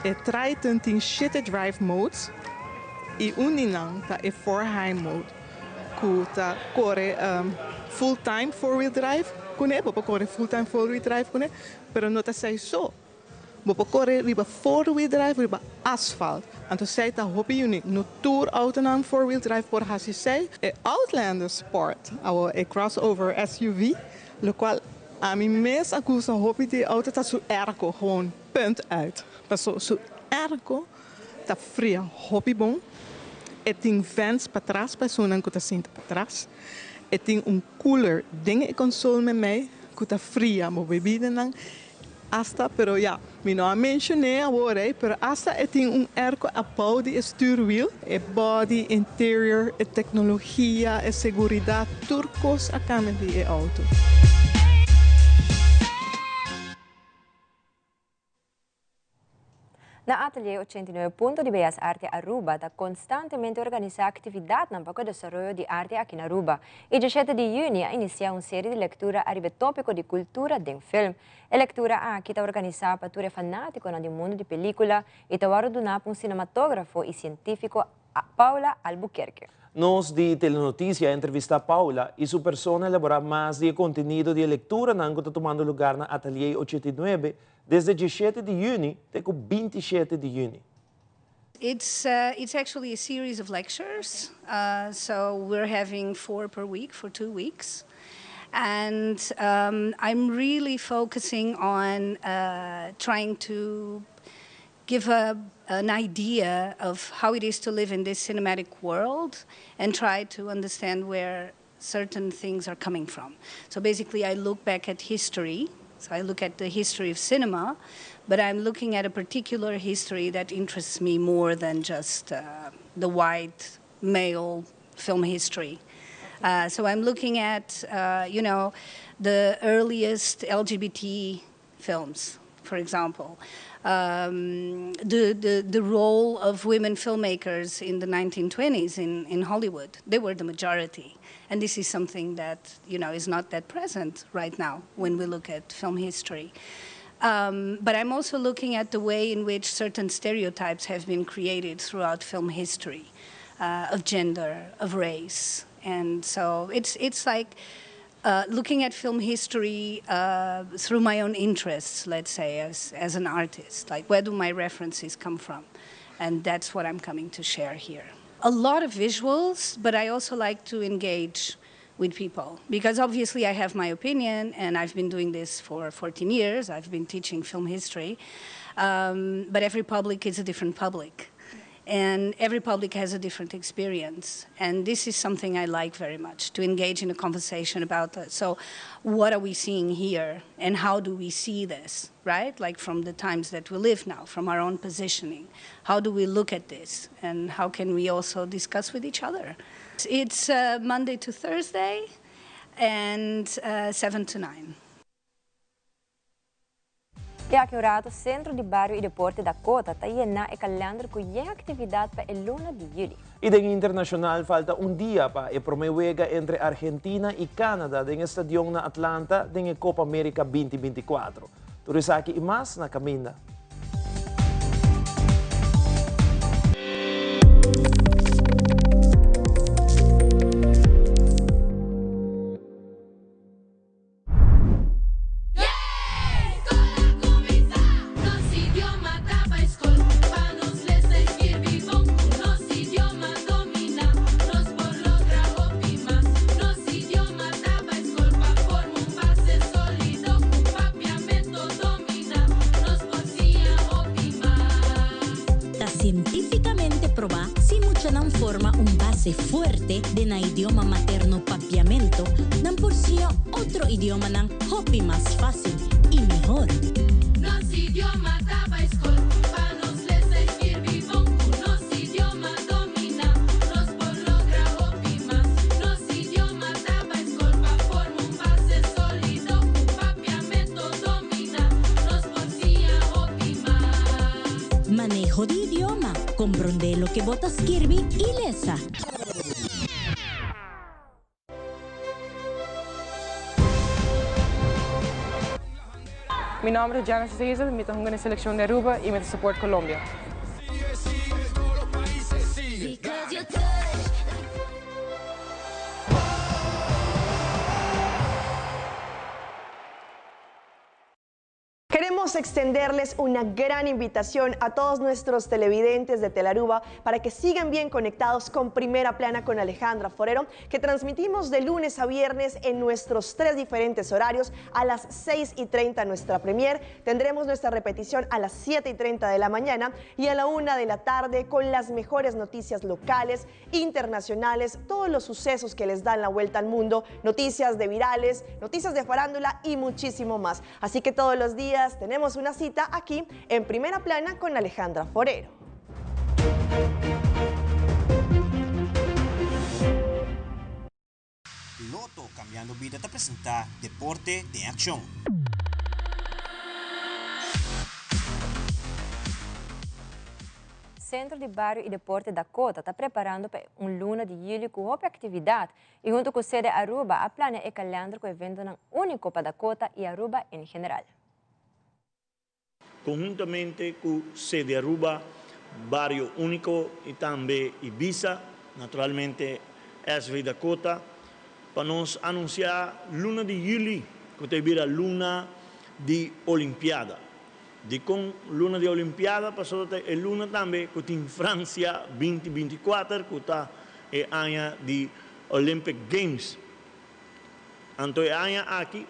Speaker 10: E Triton tin shete drive modes y un di nan ta e four high mode cu ta core full time four wheel drive cune. Bo por core full time four wheel drive cune, pero no ta esey so. Bo por kore riba four wheel drive riba asfalt. Anto esei ta hopi unique. No tur autonan four wheel drive por hasi esei. E Outlander Sport, awo e crossover SUV, lokual ami mes a gusta hopi di e auto ta su airco, gewoon punt uit. Paso su airco ta fria hopi bon. E tin vents patras pa esunnan ku ta sinta patras. E tin un cooler den e console memei ku ta fria bo bebidanan. Asta, pero ya, mi no a mencion'é awor ei, pero asta e tin un airco abou di e stuurwiel. E body, interior, e tecnologia, e seguridad, tur cos a cambia di e auto.
Speaker 3: Na Atelier 89 Punto di Bellas Arte Aruba ta constantemente organisa actividadnan pa cu e desaroyo di arte aki na Aruba. E 17 di juni a inicia un serie di lectura ariba e topico di cultura den film. E lectura aki ta organisa pa tur e fanaticonan di mundo di pelicula y ta worde duna pa un cinematografo y cientifico Paula Albuquerque.
Speaker 2: Nos di Telenoticia a entrevista Paula y su persona a elabora mas di e contenido di e lecturanan cu ta tumando lugar na Atelier 89 Desde 17 di yüni te ku 27 di yüni.
Speaker 11: It's uh, it's actually a series of lectures. Uh, so we're having four per week for two weeks. And um, I'm really focusing on uh, trying to give a, an idea of how it is to live in this cinematic world and try to understand where certain things are coming from. So basically, I look back at history. So I look at the history of cinema, but I'm looking at a particular history that interests me more than just uh, the white male film history. Uh, so I'm looking at, uh, you know, the earliest LGBT films, for example. Um, the, the, the role of women filmmakers in the 1920s in, in Hollywood. They were the majority. And this is something that, you know, is not that present right now when we look at film history. Um, but I'm also looking at the way in which certain stereotypes have been created throughout film history uh, of gender, of race. And so it's, it's like uh, looking at film history uh, through my own interests, let's say, as, as an artist. Like, where do my references come from? And that's what I'm coming to share here. A lot of visuals, but I also like to engage with people because obviously I have my opinion and I've been doing this for 14 years. I've been teaching film history. Um, but every public is a different public and every public has a different experience. And this is something I like very much to engage in a conversation about that. So, what are we seeing here, and how do we see this, right? Like from the times that we live now, from our own positioning. How do we look at this, and how can we also discuss with each other? It's uh, Monday to Thursday, and uh, 7 to 9.
Speaker 3: I aki un rato Centro di Bario y Deporte Dakota ta yena e kalender cu yen actividad pa e luna di juli.
Speaker 2: I den internashonal falta un dia pa e promé wega entre Argentina i Canada den e stadion na Atlanta den e Copa America 2024. Tur esaki i mas na kaminda.
Speaker 12: Ta sientífikamente probá si muchanan forma un base fuerte den nan idioma materno papiamento, nan por siña otro idiomanan hopi mas fácil y mihor.
Speaker 1: Nos idioma ta bai skol pa nos lesa i skirbi bon ku nos idioma dominá nos por logra hopi mas nos idioma ta bai skol pa forma un base sólido ku papiamento dominá nos por siña hopi mas.
Speaker 12: Maneho di idioma, Komprondé loke bo ta skirbi i lesa.
Speaker 30: Mi nomber ta Genesis Hazel, mi ta hunga na e seleccion di Aruba y mi ta support Colombia.
Speaker 13: Queremos extenderles una gran invitación a todos nuestros televidentes de Telaruba para que sigan bien conectados con Primera Plana con Alejandra Forero, que transmitimos de lunes a viernes en nuestros tres diferentes horarios a las 6 y 30 nuestra premier. Tendremos nuestra repetición a las 7 y 30 de la mañana y a la 1 de la tarde con las mejores noticias locales, internacionales, todos los sucesos que les dan la vuelta al mundo, noticias de virales, noticias de farándula y muchísimo más. Así que todos los días tenemos una cita aquí en Primera Plana con Alejandra Forero.
Speaker 14: Lotto Cambiando Bida ta presenta Deporte den Accion.
Speaker 3: Centro di Bario y Deporte Dakota ta preparando pa un luna di juli cu hopi actividad y hunto cu Sede Aruba a planea e kalender cu eventonan unico pa Dakota y Aruba en general.
Speaker 15: Conhuntamente cu Sede Aruba, Bario Unico y tambe Ibisa, naturalmente SV Dakota, pa nos anuncia luna di juli cu ta bira luna di Olimpiada. Dikon luna di Olimpiada? Pasobra ta e luna tambe ku tin Fransia 2024 ku ta e aña di Olympic Games. Anto e aña aki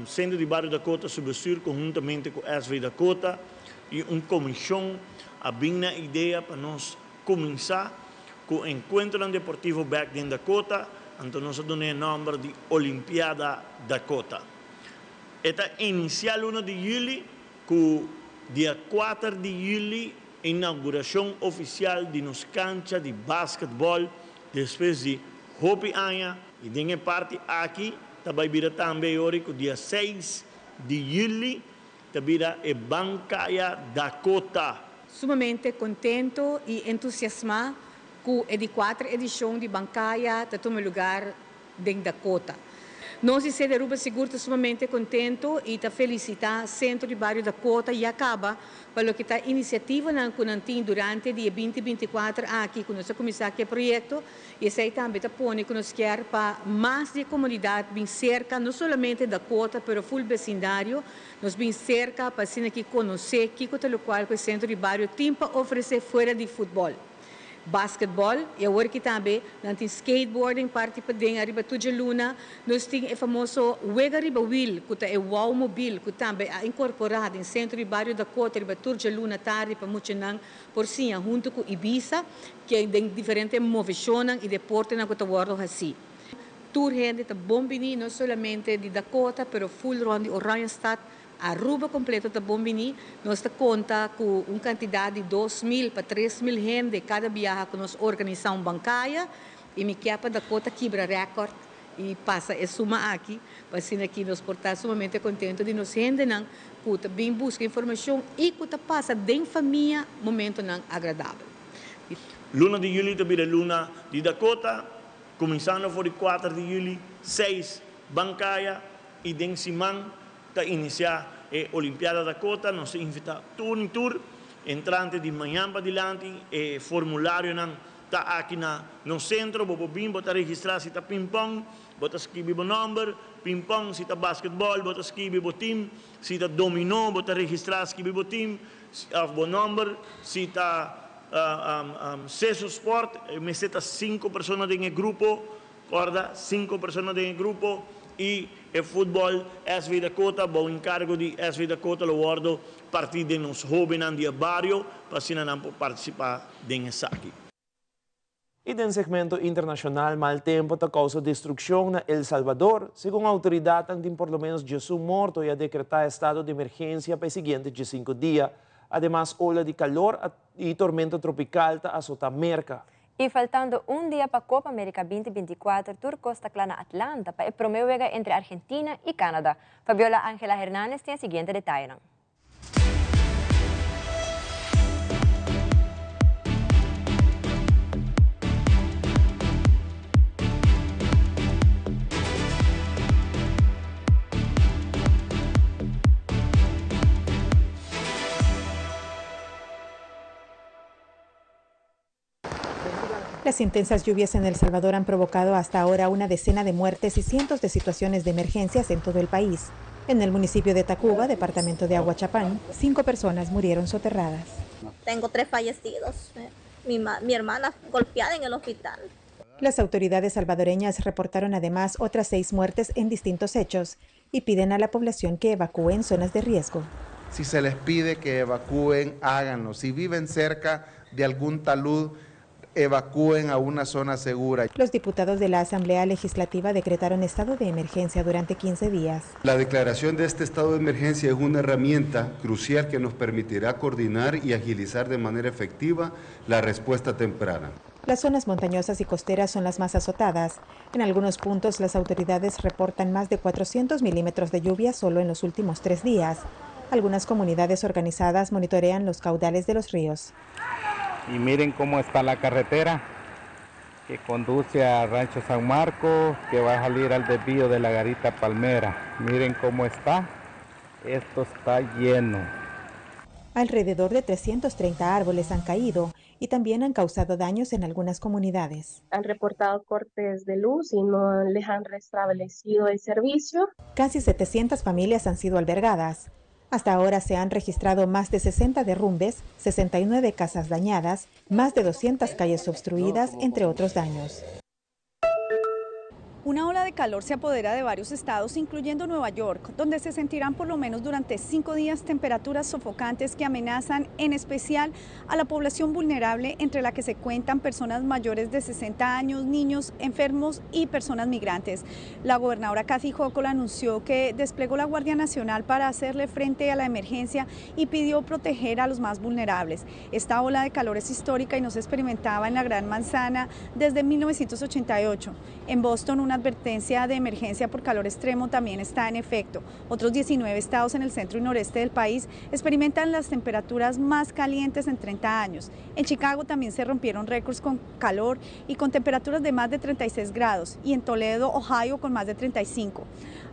Speaker 15: Sentro di Bario Dakota su bestuur konhuntamente ku SV Dakota i un komishon a bin na idea pa nos kuminsá ku enkuentronan deportivo bèk den Dakota, anto nos a duna e nòmber di Olimpiada Dakota. E ta inisiá luna di yüli ku dia kuater di yüli inaugurashon ofisial di nos kancha di basketbòl despues di hopi aña. I den e parti aki ta bai bira tambe e ora ku dia seis di yüli ta bira e Bankaya Dakota.
Speaker 16: Sumamente contento y entusiasma cu e di cuater edicion di Bankaya ta tuma lugar den Dakota. Nos di Sede Aruba sigur ta sumamente contento y ta felicita Centro di Bario Dakota ya caba pa loke ta iniciativanan cu nan tin durante di e 2024 aki cu nos a cuminsa cu e proyecto y esey tambe ta pone cu nos kier pa mas di e comunidad bin cerca no solamente Dakota pero full becindario nos bin cerca pa asina ki conoce kico ta locual cu e Centro di Bario tin pa ofrece fuera di futbol. Basketball y awor ki tambe nan tin skateboarding parti paden ariba tur djaluna. Nos tin e famoso wega riba wiel cu ta e wow mobil cu tambe a incorpora den Centro di Bario Dakota riba tur djaluna tardi pa muchanan por siña hunto cu Ibiza ke den diferente movecionnan y deportenan cu ta wordo haci. Tur hende ta bon bini no solamente di Dakota pero full rond di Oranjestad. Aruba completo ta bon bini. Nos ta conta cu un cantidad di 2000 pa 3000 hende cada biaha cu nos organisa un bancaya y mi kier pa Dakota kibra record y pasa e suma aki pa asina aki nos por ta sumamente contento di nos hendenan cu ta bin busca informacion y cu ta pasa den famia momentonan agradabel.
Speaker 15: Luna di juli ta bira luna di Dakota, cuminsando for di 4 di juli, 6 Bancaya y den siman ta inisiá e Olimpiada Dakota. Nos ta invitá tur i tur entrante di mañan padilanti. E formularionan ta aki na nos sentro. Bo por bin, bo ta registrá si ta pingpong, bo ta skibi bo nòmber, pingpong, si ta basketbòl, bo ta skibi bo tim, si ta dominó, bo ta registrá, skibi bo tim òf bo nòmber, si ta seso spòrt, mester ta sinku persona den e grupo. Kòrda, sinku persona den e grupo i e futbòl SV Dakota bou enkargo di SV Dakota lo wòrdu partí den nos hóbennan di e bario pa asina nan por partisipá den esaki.
Speaker 2: I den segmento internashonal mal tempu ta kousa destrukshon na El Salvador. Segun outoridatnan tin por lo ménos 11 morto i a dekretá estado di emergensia pa e siguiente 15 dia. Ademas ola di kalor i tormenta tropikal ta asotá Merka.
Speaker 3: Y faltando un dia pa Copa America 2024, tur cos ta cla na Atlanta pa e prome wega entre Argentina y Canada. Fabiola Angela Hernandez tin e siguiente detayenan.
Speaker 17: Las intensas lluvias en El Salvador han provocado hasta ahora una decena de muertes y cientos de situaciones de emergencias en todo el país. En el municipio de Tacuba, departamento de Ahuachapán, 5 personas murieron soterradas.
Speaker 18: Tengo 3 fallecidos, mi hermana golpeada en el hospital.
Speaker 17: Las autoridades salvadoreñas reportaron además otras 6 muertes en distintos hechos y piden a la población que evacúen zonas de riesgo.
Speaker 19: Si se les pide que evacúen, háganlo. Si viven cerca de algún talud, evacúen a una zona segura.
Speaker 17: Los diputados de la Asamblea Legislativa decretaron estado de emergencia durante 15 días.
Speaker 20: La declaración de este estado de emergencia es una herramienta crucial que nos permitirá coordinar y agilizar de manera efectiva la respuesta temprana.
Speaker 17: Las zonas montañosas y costeras son las más azotadas. En algunos puntos, las autoridades reportan más de 400 milímetros de lluvia solo en los últimos 3 días. Algunas comunidades organizadas monitorean los caudales de los ríos.
Speaker 21: Y miren cómo está la carretera que conduce a Rancho San Marcos, que va a salir al desvío de la Garita Palmera. Miren cómo está. Esto está lleno.
Speaker 17: Alrededor de 330 árboles han caído y también han causado daños en algunas comunidades.
Speaker 22: Han reportado cortes de luz y no les han restablecido el servicio.
Speaker 17: Casi 700 familias han sido albergadas. Hasta ahora se han registrado más de 60 derrumbes, 69 casas dañadas, más de 200 calles obstruidas, entre otros daños.
Speaker 6: Una ola de calor se apodera de varios estados, incluyendo Nueva York, donde se sentirán por lo menos durante cinco días temperaturas sofocantes que amenazan en especial a la población vulnerable, entre la que se cuentan personas mayores de 60 años, niños, enfermos y personas migrantes. La gobernadora Kathy Hochul anunció que desplegó la Guardia Nacional para hacerle frente a la emergencia y pidió proteger a los más vulnerables. Esta ola de calor es histórica y no se experimentaba en la Gran Manzana desde 1988. En Boston, una advertencia de emergencia por calor extremo también está en efecto. Otros 19 estados en el centro y noreste del país experimentan las temperaturas más calientes en 30 años. En Chicago también se rompieron récords con calor y con temperaturas de más de 36 grados y en Toledo, Ohio, con más de 35.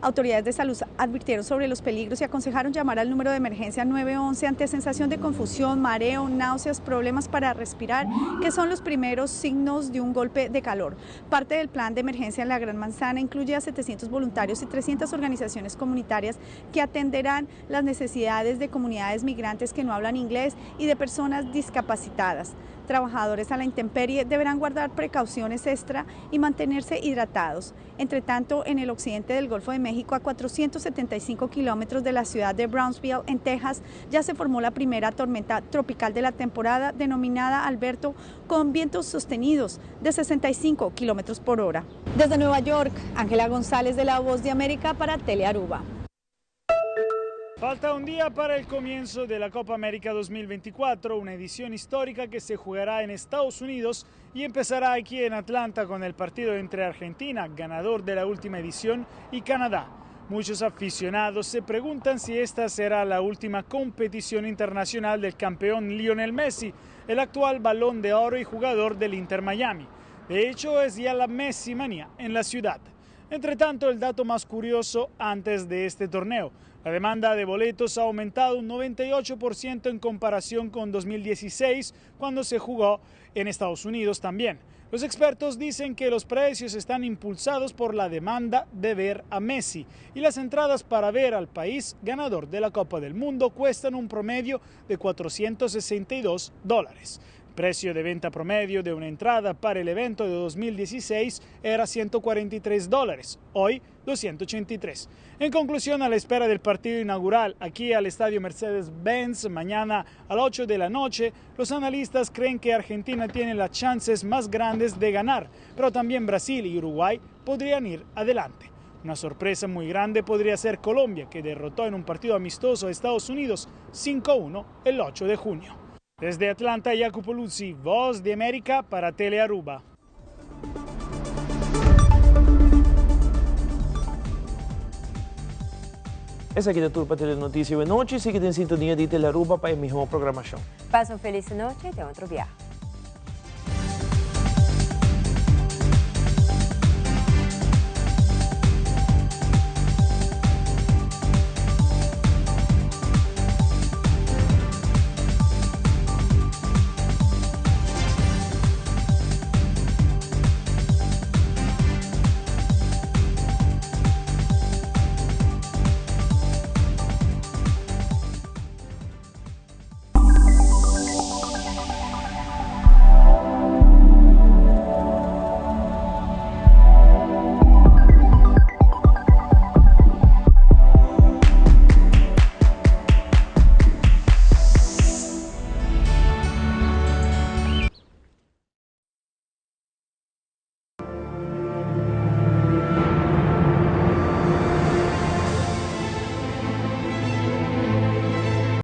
Speaker 6: Autoridades de salud advirtieron sobre los peligros y aconsejaron llamar al número de emergencia 911 ante sensación de confusión, mareo, náuseas, problemas para respirar, que son los primeros signos de un golpe de calor. Parte del plan de emergencia en la Gran Manzana incluye a 700 voluntarios y 300 organizaciones comunitarias que atenderán las necesidades de comunidades migrantes que no hablan inglés y de personas discapacitadas. Trabajadores a la intemperie deberán guardar precauciones extra y mantenerse hidratados. Entre tanto, en el occidente del Golfo de México, a 475 kilómetros de la ciudad de Brownsville, en Texas, ya se formó la primera tormenta tropical de la temporada, denominada Alberto, con vientos sostenidos de 65 kilómetros por hora. Desde Nueva York, Ángela González de La Voz de América para Telearuba.
Speaker 7: Falta un día para el comienzo de la Copa América 2024, una edición histórica que se jugará en Estados Unidos y empezará aquí en Atlanta con el partido entre Argentina, ganador de la última edición, y Canadá. Muchos aficionados se preguntan si esta será la última competición internacional del campeón Lionel Messi, el actual balón de oro y jugador del Inter Miami. De hecho, es ya la Messi manía en la ciudad. Entre tanto, el dato más curioso antes de este torneo, la demanda de boletos ha aumentado un 98% en comparación con 2016, cuando se jugó en Estados Unidos también. Los expertos dicen que los precios están impulsados por la demanda de ver a Messi y las entradas para ver al país ganador de la Copa del Mundo cuestan un promedio de 462 dólares. Precio de venta promedio de una entrada para el evento de 2016 era 143 dólares, hoy 283. En conclusión, a la espera del partido inaugural aquí al Estadio Mercedes-Benz mañana a las 8 de la noche, los analistas creen que Argentina tiene las chances más grandes de ganar, pero también Brasil y Uruguay podrían ir adelante. Una sorpresa muy grande podría ser Colombia, que derrotó en un partido amistoso a Estados Unidos 5-1 el 8 de junio. Desde Atlanta, Jacopo Luzzi, Voz de América para Telearuba.
Speaker 2: Esaki ta tur pa Telenoticia awe nochi. Sigui den sintonia di Telearuba pa e miho programacion.
Speaker 3: Pasa un feliz nochi y te otro biaha.